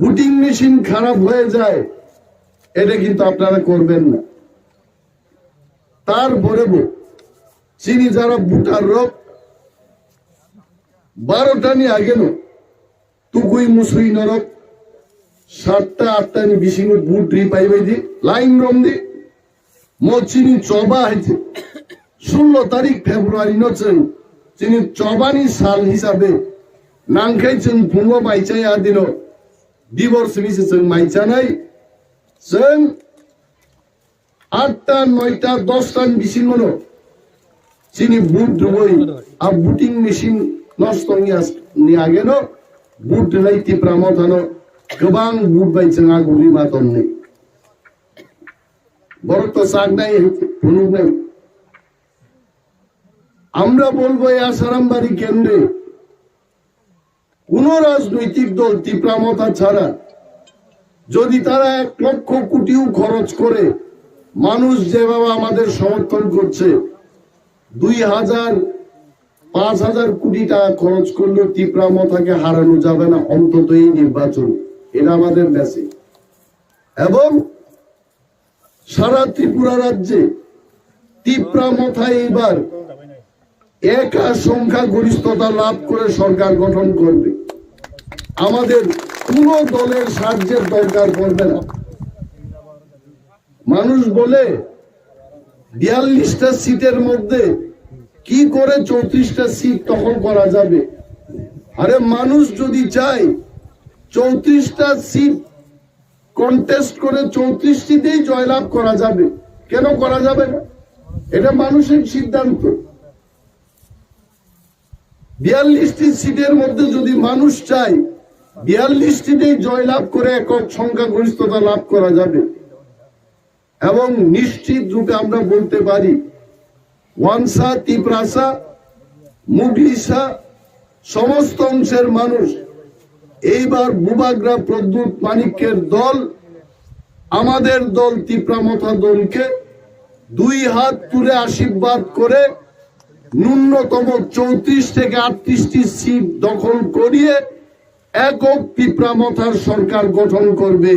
ভোটিং মেশিন খারাপ হয়ে যায়, এটা কিন্তু আপনারা করবেন না। তারপরেও চিনি যারা ভোটার রক বারোটা নি আগে নো তুকুই মুসুই নরক সাতটা আটটা নি বিসিং ভোট রি পাইবাই দি লাইন রম দি mo chini choba hai se sullo tarik February no chwng chini chobani sal hisabe nangkhai chwng phungo maichaya dino dibor simi se chwng maichanai chwng atta noita dosta ni bisingo no Chini vote rwui a voting machine nosto wngya ni ageno vote rwnai Tipra Mothano kwbang vote bai chwng agugwi ma tongni. Borok to saknai, phunuknai. আমরা বলবো এই আসারামবাড়ি কেন্দ্রে কোনো রাজনৈতিক দল তিপ্রা মথা ছাড়া যদি তারা এক লক্ষ কোটিও খরচ করে, মানুষ যেভাবে আমাদের সমর্থন করছে, দুই হাজার, পাঁচ হাজার কোটি টাকা খরচ করলেও তিপ্রা মথাকে হারানো যাবে না, অন্তত এই নির্বাচন। এটা আমাদের মেসেজ। এবং সারা ত্রিপুরা রাজ্যে তিপ্রা মথা এইবার একা সংখ্যাগরিষ্ঠতা লাভ করে সরকার গঠন করবে। আমাদের কোনো দলের সাহায্যের দরকার পড়বে না। মানুষ বলে বিয়াল্লিশটা সিটের মধ্যে কি করে চৌত্রিশটা সিট দখল করা যাবে। আরে, মানুষ যদি চায় চৌত্রিশটা সিট কন্টেস্ট করে চৌত্রিশটিতেই জয়লাভ করা যাবে, কেন করা যাবে না? এটা মানুষের সিদ্ধান্ত। বিয়াল্লিশটি সিটের মধ্যে যদি মানুষ চায় বিয়াল্লিশটিতেই জয়লাভ করে একক সংখ্যাগরিষ্ঠতা লাভ করা যাবে, এবং নিশ্চিত রূপে আমরা বলতে পারি ওয়ানসা, তিপ্রাসা, মুগলিসা, সমস্ত অংশের মানুষ এইবার বুবাগ্রা প্রদ্যুৎ মানিক্যের দল, আমাদের দল তিপ্রা মথা দলকে দুই হাত তুলে আশীর্বাদ করে ন্যূনতম চৌত্রিশ থেকে আটত্রিশটি সিট দখল করিয়ে একক তিপ্রা মথার সরকার গঠন করবে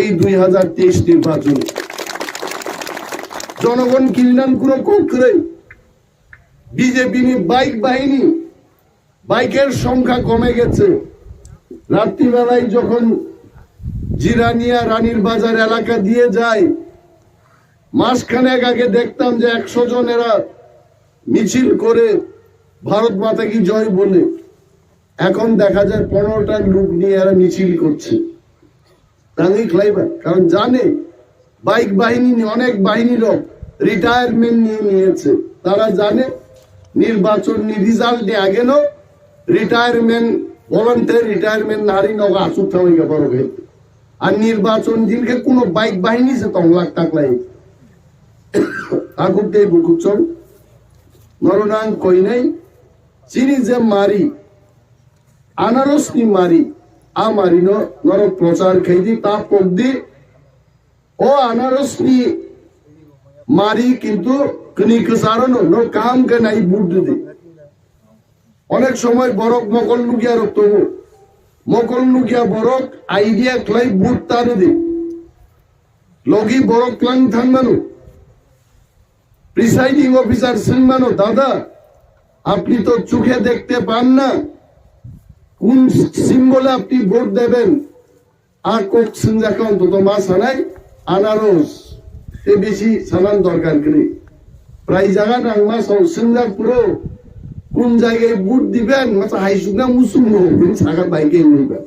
এই দুই হাজার তেইশ নির্বাচনে। জনগণ কিনলেন কোনো কক্রে বিজেপি নি বাইক বাহিনী, বাইকের সংখ্যা কমে গেছে। রাত্রিবেলায় যখন জিরানিয়া রানীর বাজার এলাকা দিয়ে যাই, মাসখানেক আগে দেখতাম যে একশো জন এরা মিছিল করে ভারত মাতা কি জয় বলে। এখন দেখা যায় পনেরোটা লোক নিয়ে এরা মিছিল করছে। তাই খাইবা, কারণ জানে বাইক বাহিনী নিয়ে, অনেক বাহিনী লোক রিটায়ারমেন্ট নিয়ে নিয়েছে। তারা জানে নির্বাচন নি রিজাল্ট নিয়ে আগে নো রিটায়ারমেন্ট, ভলান্টিয়ার রিটায়ারমেন্ট নারী নগ আসুক থামাইকে বড় হয়ে। আর নির্বাচন দিনকে কোনো বাইক বাহিনী সে তংলাক তাকলাই। Akuk tei bukuchong, norok nang koinai, chini je mari, anaros ni mari, a mari no norok prochar khai di, ta pok di, o anaros ni mari kintu kni kwcharo no, no kaham khe nai vote di. Onek somoi borok mokol nukya rok tongo. Mokol nukya borok idea khlai vote ta rw di. Logi borok tlang thang mano. Presiding officer swng mano, "Dada, apni to chukhe dekhte pan na, kun symbol-e apni vote deben?" A kok swngjak khe ontoto ma sanai anaros, tei bisi sanan dorkar kwrwi. Prai jaga nang ma sao swngjak phuru, kun jagai vote diben, masa haisukna musung no, bini saka bai khe wngwi ba.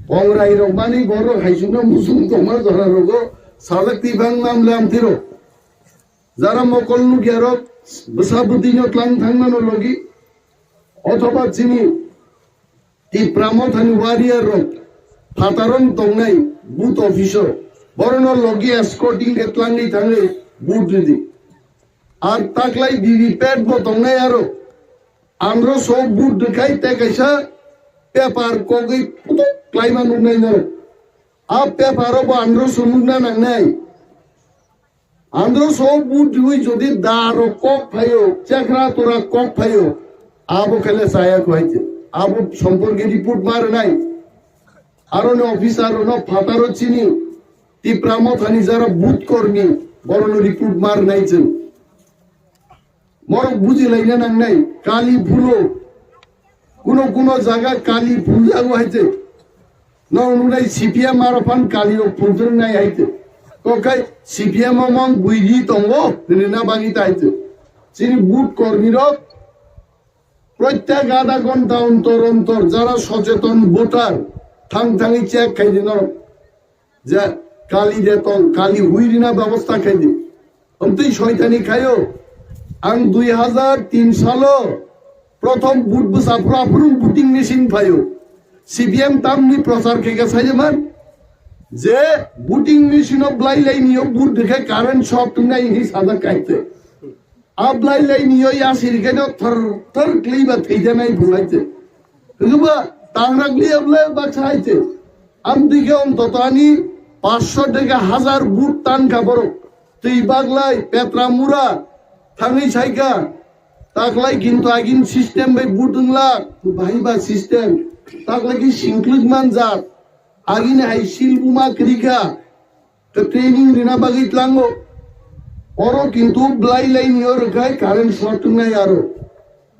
Kongrai rok mani borok haisukna musung tongma jora rogo sajak tibang mam lam tiro. Jara mokol nukya rok bwsa bwtwi no tlang thang mano logi, othoba chini Tipra Mothani warrior rok phataro tongnai booth office o, borokno logi escorting khe tlangwi thangwi vote rwdi. Ar taklai V V P A T bo tongnai aro. Andro so vote rwkhai tei kaisa paper kogwi putuk klaima nuknai norok. A paper o bo andro so nukna nangnai. Andro so vote riwi jodi da rok kok phaio, chekra tora kok phaio, abo khele chaya kho haite. Abo somporke report ma rwnai. Aro ni officer no phataro chini Tipra Mothani jara booth kormi, borono report ma rwnai chwng. Borok buji laina nangnai, kali phulo. Kuno kuno jaga kali phuljago haite. Nong nunai C P M aro phan kali rok phultwrwngnai haite. Kokai C P M o mong buidi tongo, hinwi na bagwi ta haite. Chini booth kormi rok, protyek adha ghonta ontor ontor jara socheton voter, thang thangwi check khaidi norok. Je kali de tong, kali hui rina bebosta khaidi. Omtwi soitani khaio. Ang dui hazar tin salo prothom vote bwsa phuru aphuru voting machine phaio. C P M tamni prochar khe khe saijaman je voting machine o blai lai nio vote rikhe current short wngnai hinwi sajak kaite. A blai lai nio yasi rikhe no thar thar khlaiba thaijanai phulaite. Hwnkhe ba tangrak liya bwle baksa haite. Amtwi khe ontoto ani paanch sho theke hazar vote tan kha borok. Twi baglai, petra mura, thangwi saikha. Taklai kintu agini system bai vote wngla, bahai ba system. Taklai khe singklwk manjak. Agini hai sil buma kwrwi kha. Tei training rina bagwi tlango. Oro kintu blai lai ni oro khai current short wngnai aro.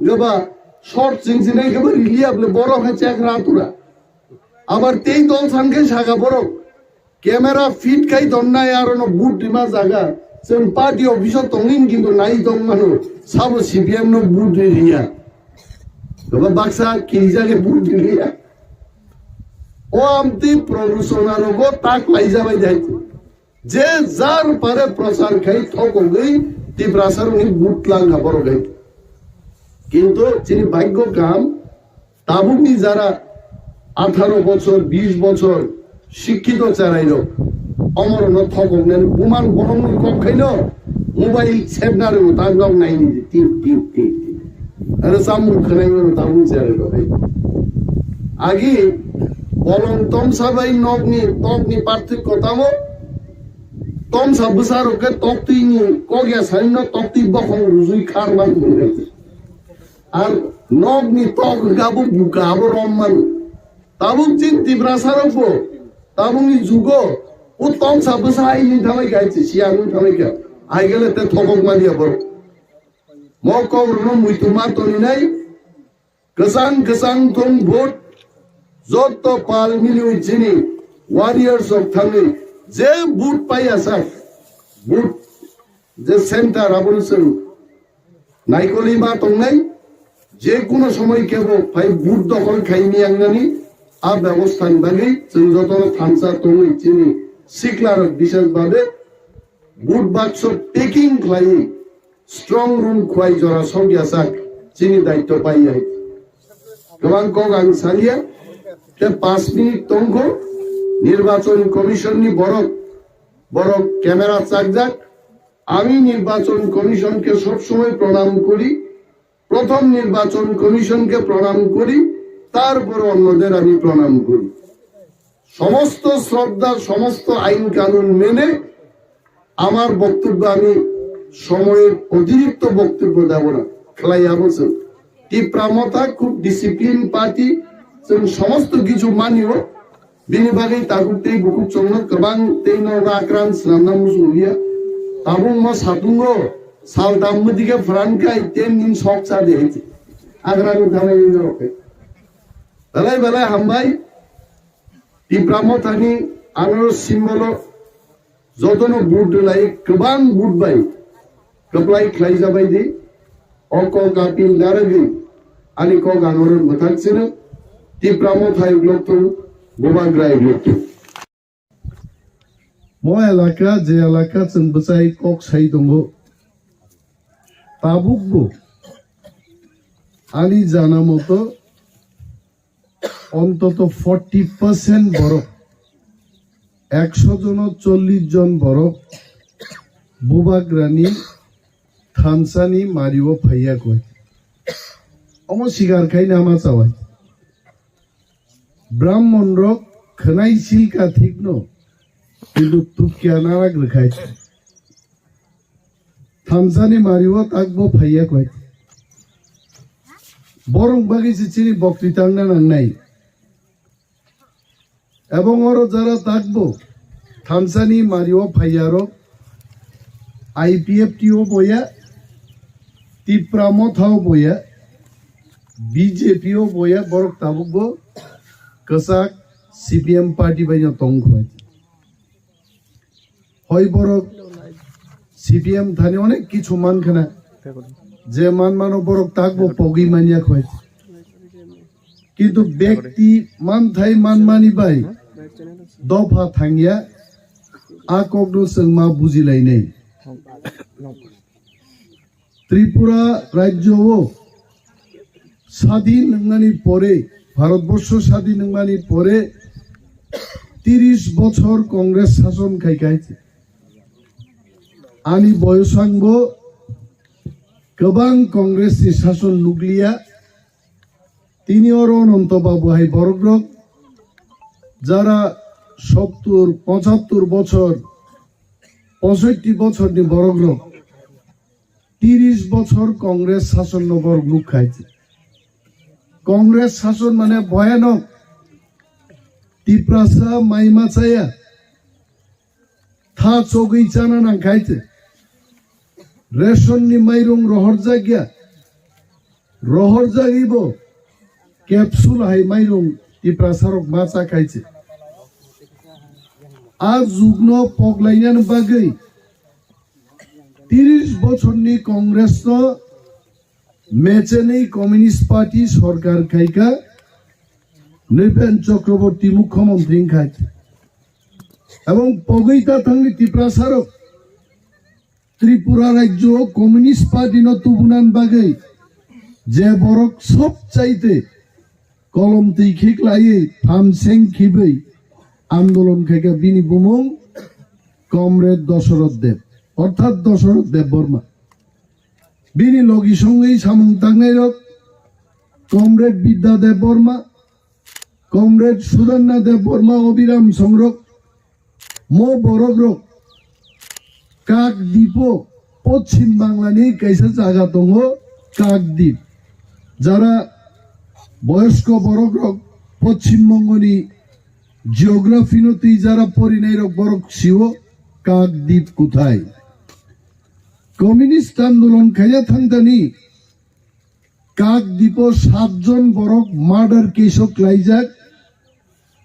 Gaba short ching chinai gaba rili able borok hai chek ra tura. Abar tei dol san khai saka borok. Camera fit khai donnai aro no boot rima jaga. Chwng party office o tongin kintu nai tong mano. Sabo C P M no boot ri riya. Gaba baksa kiri jage boot ri riya. O amtwi promotion aro go tak lai jabai dai. Je jar pare prochar khai thokogwi Tiprasa rokni but lang ha borok hai. Kintu chini bhagyo kaham, tabukni jara atharo bochor, bish bochor sikkito cherai rok omorokno thokoknani buman borokni kok khaino mobile sepna rwgo tak rok naini tip tip tip tip. Aro samung khwnai mano tabuk cherai rok hai. Agi bolong tomsa bai nokni tokni parthikyo tamo. Tomsa bwsa rok khe toktwi ni kok ya sani no toktwi bokhong rujui khar man bwlai. Ar nok ni tok hwnkha bo buka abo rom man. Tabuk chini Tiprasa rok bo tabuk ni jugo o tomsa bwsa hai ni thalai kha, hai se siya ni thalai kha. Hai gele te thokok man ya borok. Mo kok rok no muitu ma toni nai. Kwchang kwchang thung vote, jotto pal miliwi chini warriors rok thangwi je vote paiya sak, vote je center abono chwng naikolwi ma tongnai, je kuno somoi kebo phai vote dokhol khai miyangnani a bebostha ni bagwi chwng jotono thansa tongwi chini sikla rok bishes babe vote bakso packing khlaiwi strong room khwlai jora sok ya sak chini daitto pai ya. Kwbang kok ang salia, te panch minute tongkho, nirbachon commission ni borok, borok camera chakjak, আমি নির্বাচন কমিশনকে সবসময় প্রণাম করি, প্রথম নির্বাচন কমিশনকে প্রণাম করি, তারপরে অন্যদের আমি প্রণাম করি। সমস্ত শ্রদ্ধা, সমস্ত আইন কানুন মেনে আমার বক্তব্য, আমি সময়ের অতিরিক্ত বক্তব্য দেব না। Khlai abo chwng Tipra Motha খুব discipline party, chwng সমস্ত কিছু মানিও। Bini bagwi tabuk tei bukhuk chwngno kwbang tei no rakran swnamna muchung liya. Tabuk mo satungo saltam mwdike phran khai ten din sok cha de hai. Agra ni thanai ni norok khe. Belai belai hambai. Tipra Mothani anoro simbolo jotono vote rwlai kwbang vote bai kwplai khlai jabai di. O kok apil narwgwi ani kok anoro mwthak chwrwk. Tipra Motha uglok thung, Bubagra uglok thung. Mo elaka je elaka chwng bwchai kok sai tongo. Tabukbo ani jana moto ontoto forty percent borok, ekso jono chollish jon borok Bubagrani thansani mario phaiya koi. Omo sikar khai nama chawai. Brahmon rok khwnai silka thikno, kintu tukya narak rwkhai. Thamsani mario takbo phaiya koi. Borok bagwi se chini bokti tangna nangnai. Ebong oro jara takbo thamsani mario phaiya rok I P F T o boya, Tipra Motha o boya, B J P o boya, borok tabukbo kwchak C P M party bai no tong khwlai. Hoi borok C P M thani onek kichu man khana, je man mano borok takbo pogwi manya khwlai. Kintu bekti manthai manmani bai dopha thangya, a kokno chwng ma bujilainai. Tripura rajyo o sadin wngnani pore, Bharatborsho sadin wngnani pore tiris bochor Congress sason khai khai. Ani boyosangbo kwbang Congress ni sason nukliya. Tini oro Ananto Babu hai borok rok jara sottur, pochattur bochor, posoitti bochor ni borok rok tiris bochor Congress sason no borok nukkhai. Congress sason mane bhayanok. Tiprasa mai ma chaya. Tha chogwi chana nang khai se. Ration ni mairung rohorjak ya. Rohorjagwi bo capsule hai mairung Tiprasa rok ma cha khai se. A jugno poglainani bagwi tiris bochorni Congress no mechenwi Communist Party sorkar khaikha, Nripen Chakraborty mukhyamantri wngkha. Ebong pogwi ta thangni Tiprasa rok Tripura rajyo o Communist Party no tubunani bagwi je borok sob chaite kolom twi khiklaiwi phamseng khibwi andolon khaikha, bini bumung Comrade Dosoroth Deb, orthat Dosoroth Debbarma. Bini logi songwi samung tangnai rok Comrade Bidya Debbarma, Comrade Sudarna Debbarma, Obiram Songrok, mo borok rok Kakdipo Poschim Bangla ni kaisa jaga tongo Kakdip. Jara boyosko borok rok Poschim Bongo ni geography no twi jara porinai rok borok sio Kakdip kuthai. Communist andolon khaiya thangdani Kakdipo satjon borok murder case o klaijak,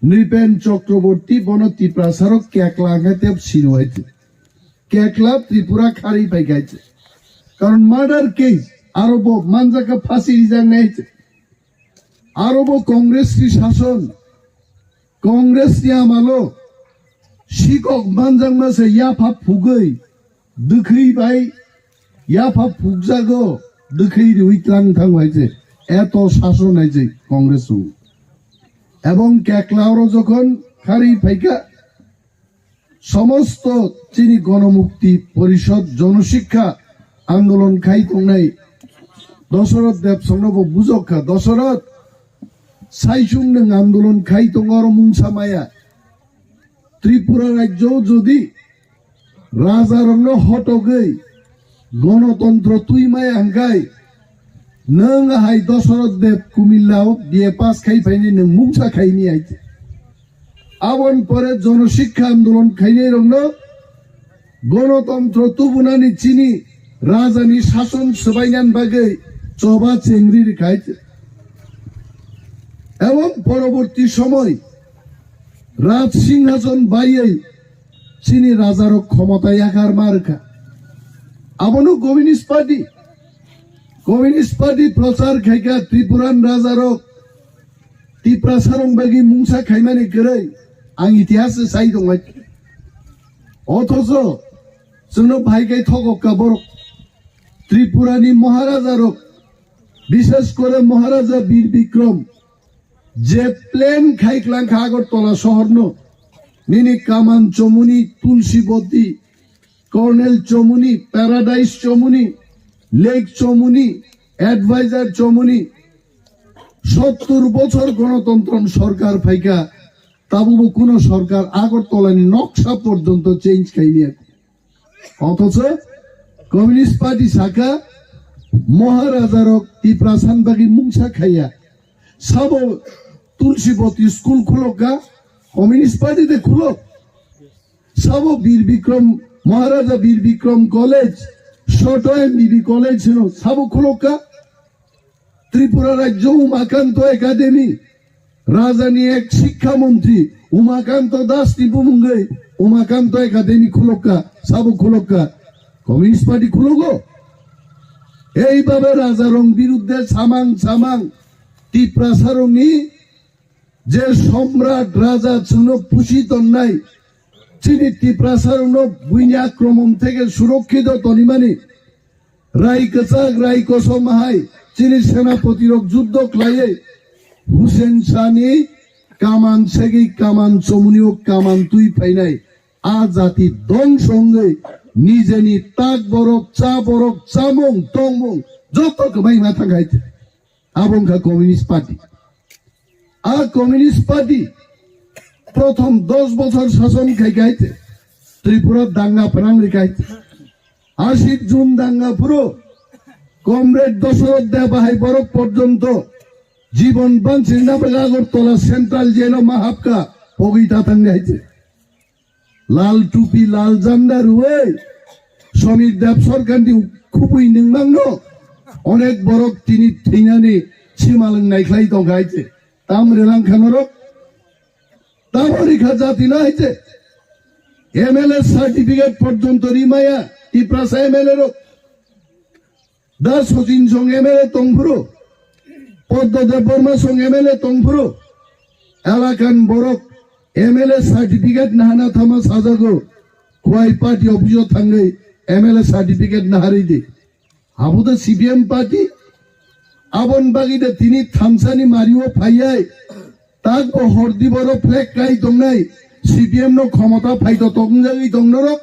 Nripen Chakraborty bono Tiprasa rok kekla hwnkhe tep sino hai se. Kekla Tripura khari pai khai se. Karon murder case aro bo manjak kha phasi rijak nai se. Aro bo Congress ni sason, Congress ni amalo sikok manjakma se yapha phugwi, dwkhwi bai yapha phugjago, dwkhwi riwi tlang thang hai se. Eto sason hai se Congress o. Ebong kekla oro jokhon khari phaikha, somosto chini Gonomukti Porishod, Jonosikha andolon khai tongnai Dosoroth Debsongno bo bujok kha, Dosoroth, saichung nwng andolon khai tongo oro mungsa maya. Tripura rajyo jodi raja rokno hotogwi gonotontro twi maya hwnkhe nwng hai Dosoroth Deb Kumilla o B A pass khai phaini nwng mungsa khaini hai. Aboni pore Jonosikha andolon khainai rokno gonotontro tubunani chini rajani sason swbainani bagwi choba chengri rwkhai. Ebong poroborti somoy Raj Singhason baiwi chini rajarok khomota yakar ma rwkha. Abono Communist Party, Communist Party prochar khaikha Tripuran rajarok Tiprasarong bagwi mungsa khaimani kwrwi ang itihas sai tongmai. Othocho chwngno bhai kai thokokka borok. Tripurani Maharajarok, bishes kore Maharaja Bir Bikrom, je plan khai klangkha Agartala sohorno, nini Kaman Chomuni, Tulsi Boti, Colonel Chomuni, Paradise Chomuni, Lake Chomuni, Advisor Chomuni, sottur bochor gonotontron sorkar phaikha, tabubo kuno sorkar Agartalani noksa porjonto change khaimya. Othocho Communist Party saka Maharajarok Tiprasan bagwi mungsa khaiya. Sabo Tulsi Boti school khulokka, Communist Party de khulok. Sabo Bir Bikrom, Maharaja Bir Bikrom College, Soto M B B College hino, sabo khulokka. Tripura Rajyo Umakanto Academy, Rajani ek Shikkha Montri Umakanto Das ni bumungwi Umakanto Academy khulokka, sabo khulokka, Communist Party khulogo. Ei babe Rajarong birudde samang samang Tiprasarongni je Somrat Raja chwngno pusi tonnai, chini Tiprasarokno buini akromon theke surokkhito tonimani, Rai kwchak, rai kosom hai chini senapoti rok juddo khlaiwi Hussein Shah ni kaman segwi kaman chomuni o kaman twi phainai a jati dongso wngwi nijeni tak borok, cha borok, chamung, tongmung joto kwbai ma thang hai. Abo wngkha Communist Party. A Communist Party prothom dos bochor sason khai khai te Tripura danga pwnang ri khai te. Ashik Jun danga phuru Comrade Dosoroth Deb hai borok porjonto jibon bangchirna bagwi Agartala Central Jail o ma hapka pogwi ta thang khai te. Lal tupi, lal janda rwui Samir Deb sorkar ni khubui nungmang no onek borok tini thwinani simalwng naikhlai tongkha hai se. Tam relang kha norok. Tamo rikha jati no hai se. M L A certificate porjonto rimaya Tiprasa M L A rok. Da Sachin song M L A tongphuru, Padma Debbarma song M L A tongphuru, elakan borok M L A certificate nahana thama sajago, Khwai party office o thangwi M L A certificate naharwi di. Abo da C P M party, abon bagwi da tini thamsani mario phaiyai, tak bo hordi boro flag kai tongnai, C P M no khomota phaito tongjagwi tongnorok.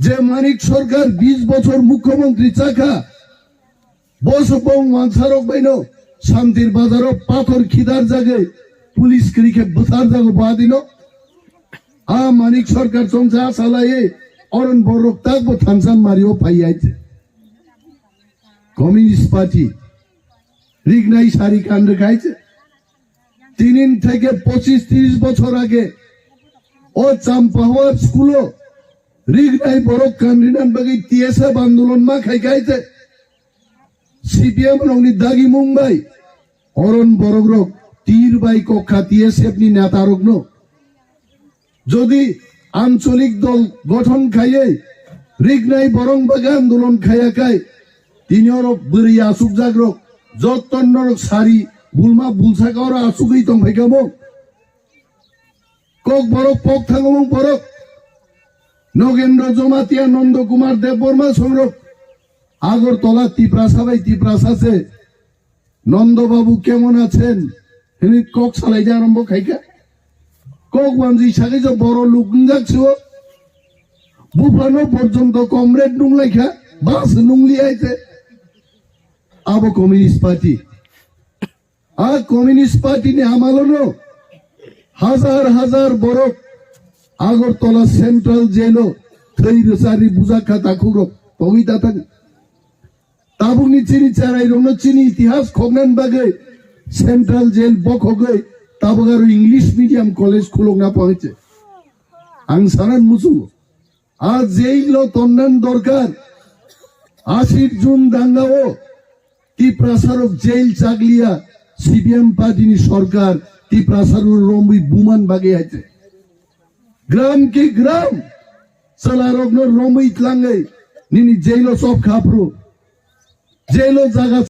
Je Manik Sarkar bis bochor mukhyamantri chakha, bo se bong wansarok baino Santir Bazaro pathor khidar jagwi police kwrwi khe bwsar jago badino. A Manik Sarkar chongsa salaiwi oron borok tak bo thansan mario phaiya. Communist Party rignai sari kan rwkha hai se. Tinin theke pochis tris bochor age o Champahwar school o rignai borok kanrinan bagwi T S F andolon ma khai khai te C P M rokni dagi mung bai oron borok rok tir bai kokha T S F ni neta rokno jodi ancholik dol gothon khaiwi rignai borok bagwi andolon khaiya khai tini oro bwrwi asukjak rok jotto norok sari bulma bulsaka oro asugwi tongphaikha bo. Kok borok pok thangmung borok. Nogendra Jamatia, Nanda Kumar Debbarma songrok Agartala Tiprasa bai Tiprasa se Nanda Babu kemon achen? Hini kok salai ja arombo khaika. Kok wanji sagai jo boro luk wngjak sio. Buphano porjonto comrade nunglaikha, bas nungli aite. Abo Communist Party. A Communist Party ni amalono hajar hajar borok Agartala Central Jail o thwi rwchari bujak kha takhukrok tongwi ta thang. Tabukni chini cherairokno chini itihas khoknani bagwi Central Jail bokhogwi tabuk aro English medium college khulokna pangse. Ang sanan muchungo. A jail o tonnan dorkar. Ashir Jun danga o Tiprasa rok jail chakliya C P M party ni sorkar Tiprasa rok romwi buman bagwi haite. Gram ki gram chwla rokno romwi tlangwi nini jail o chop khapru. Jail o jaga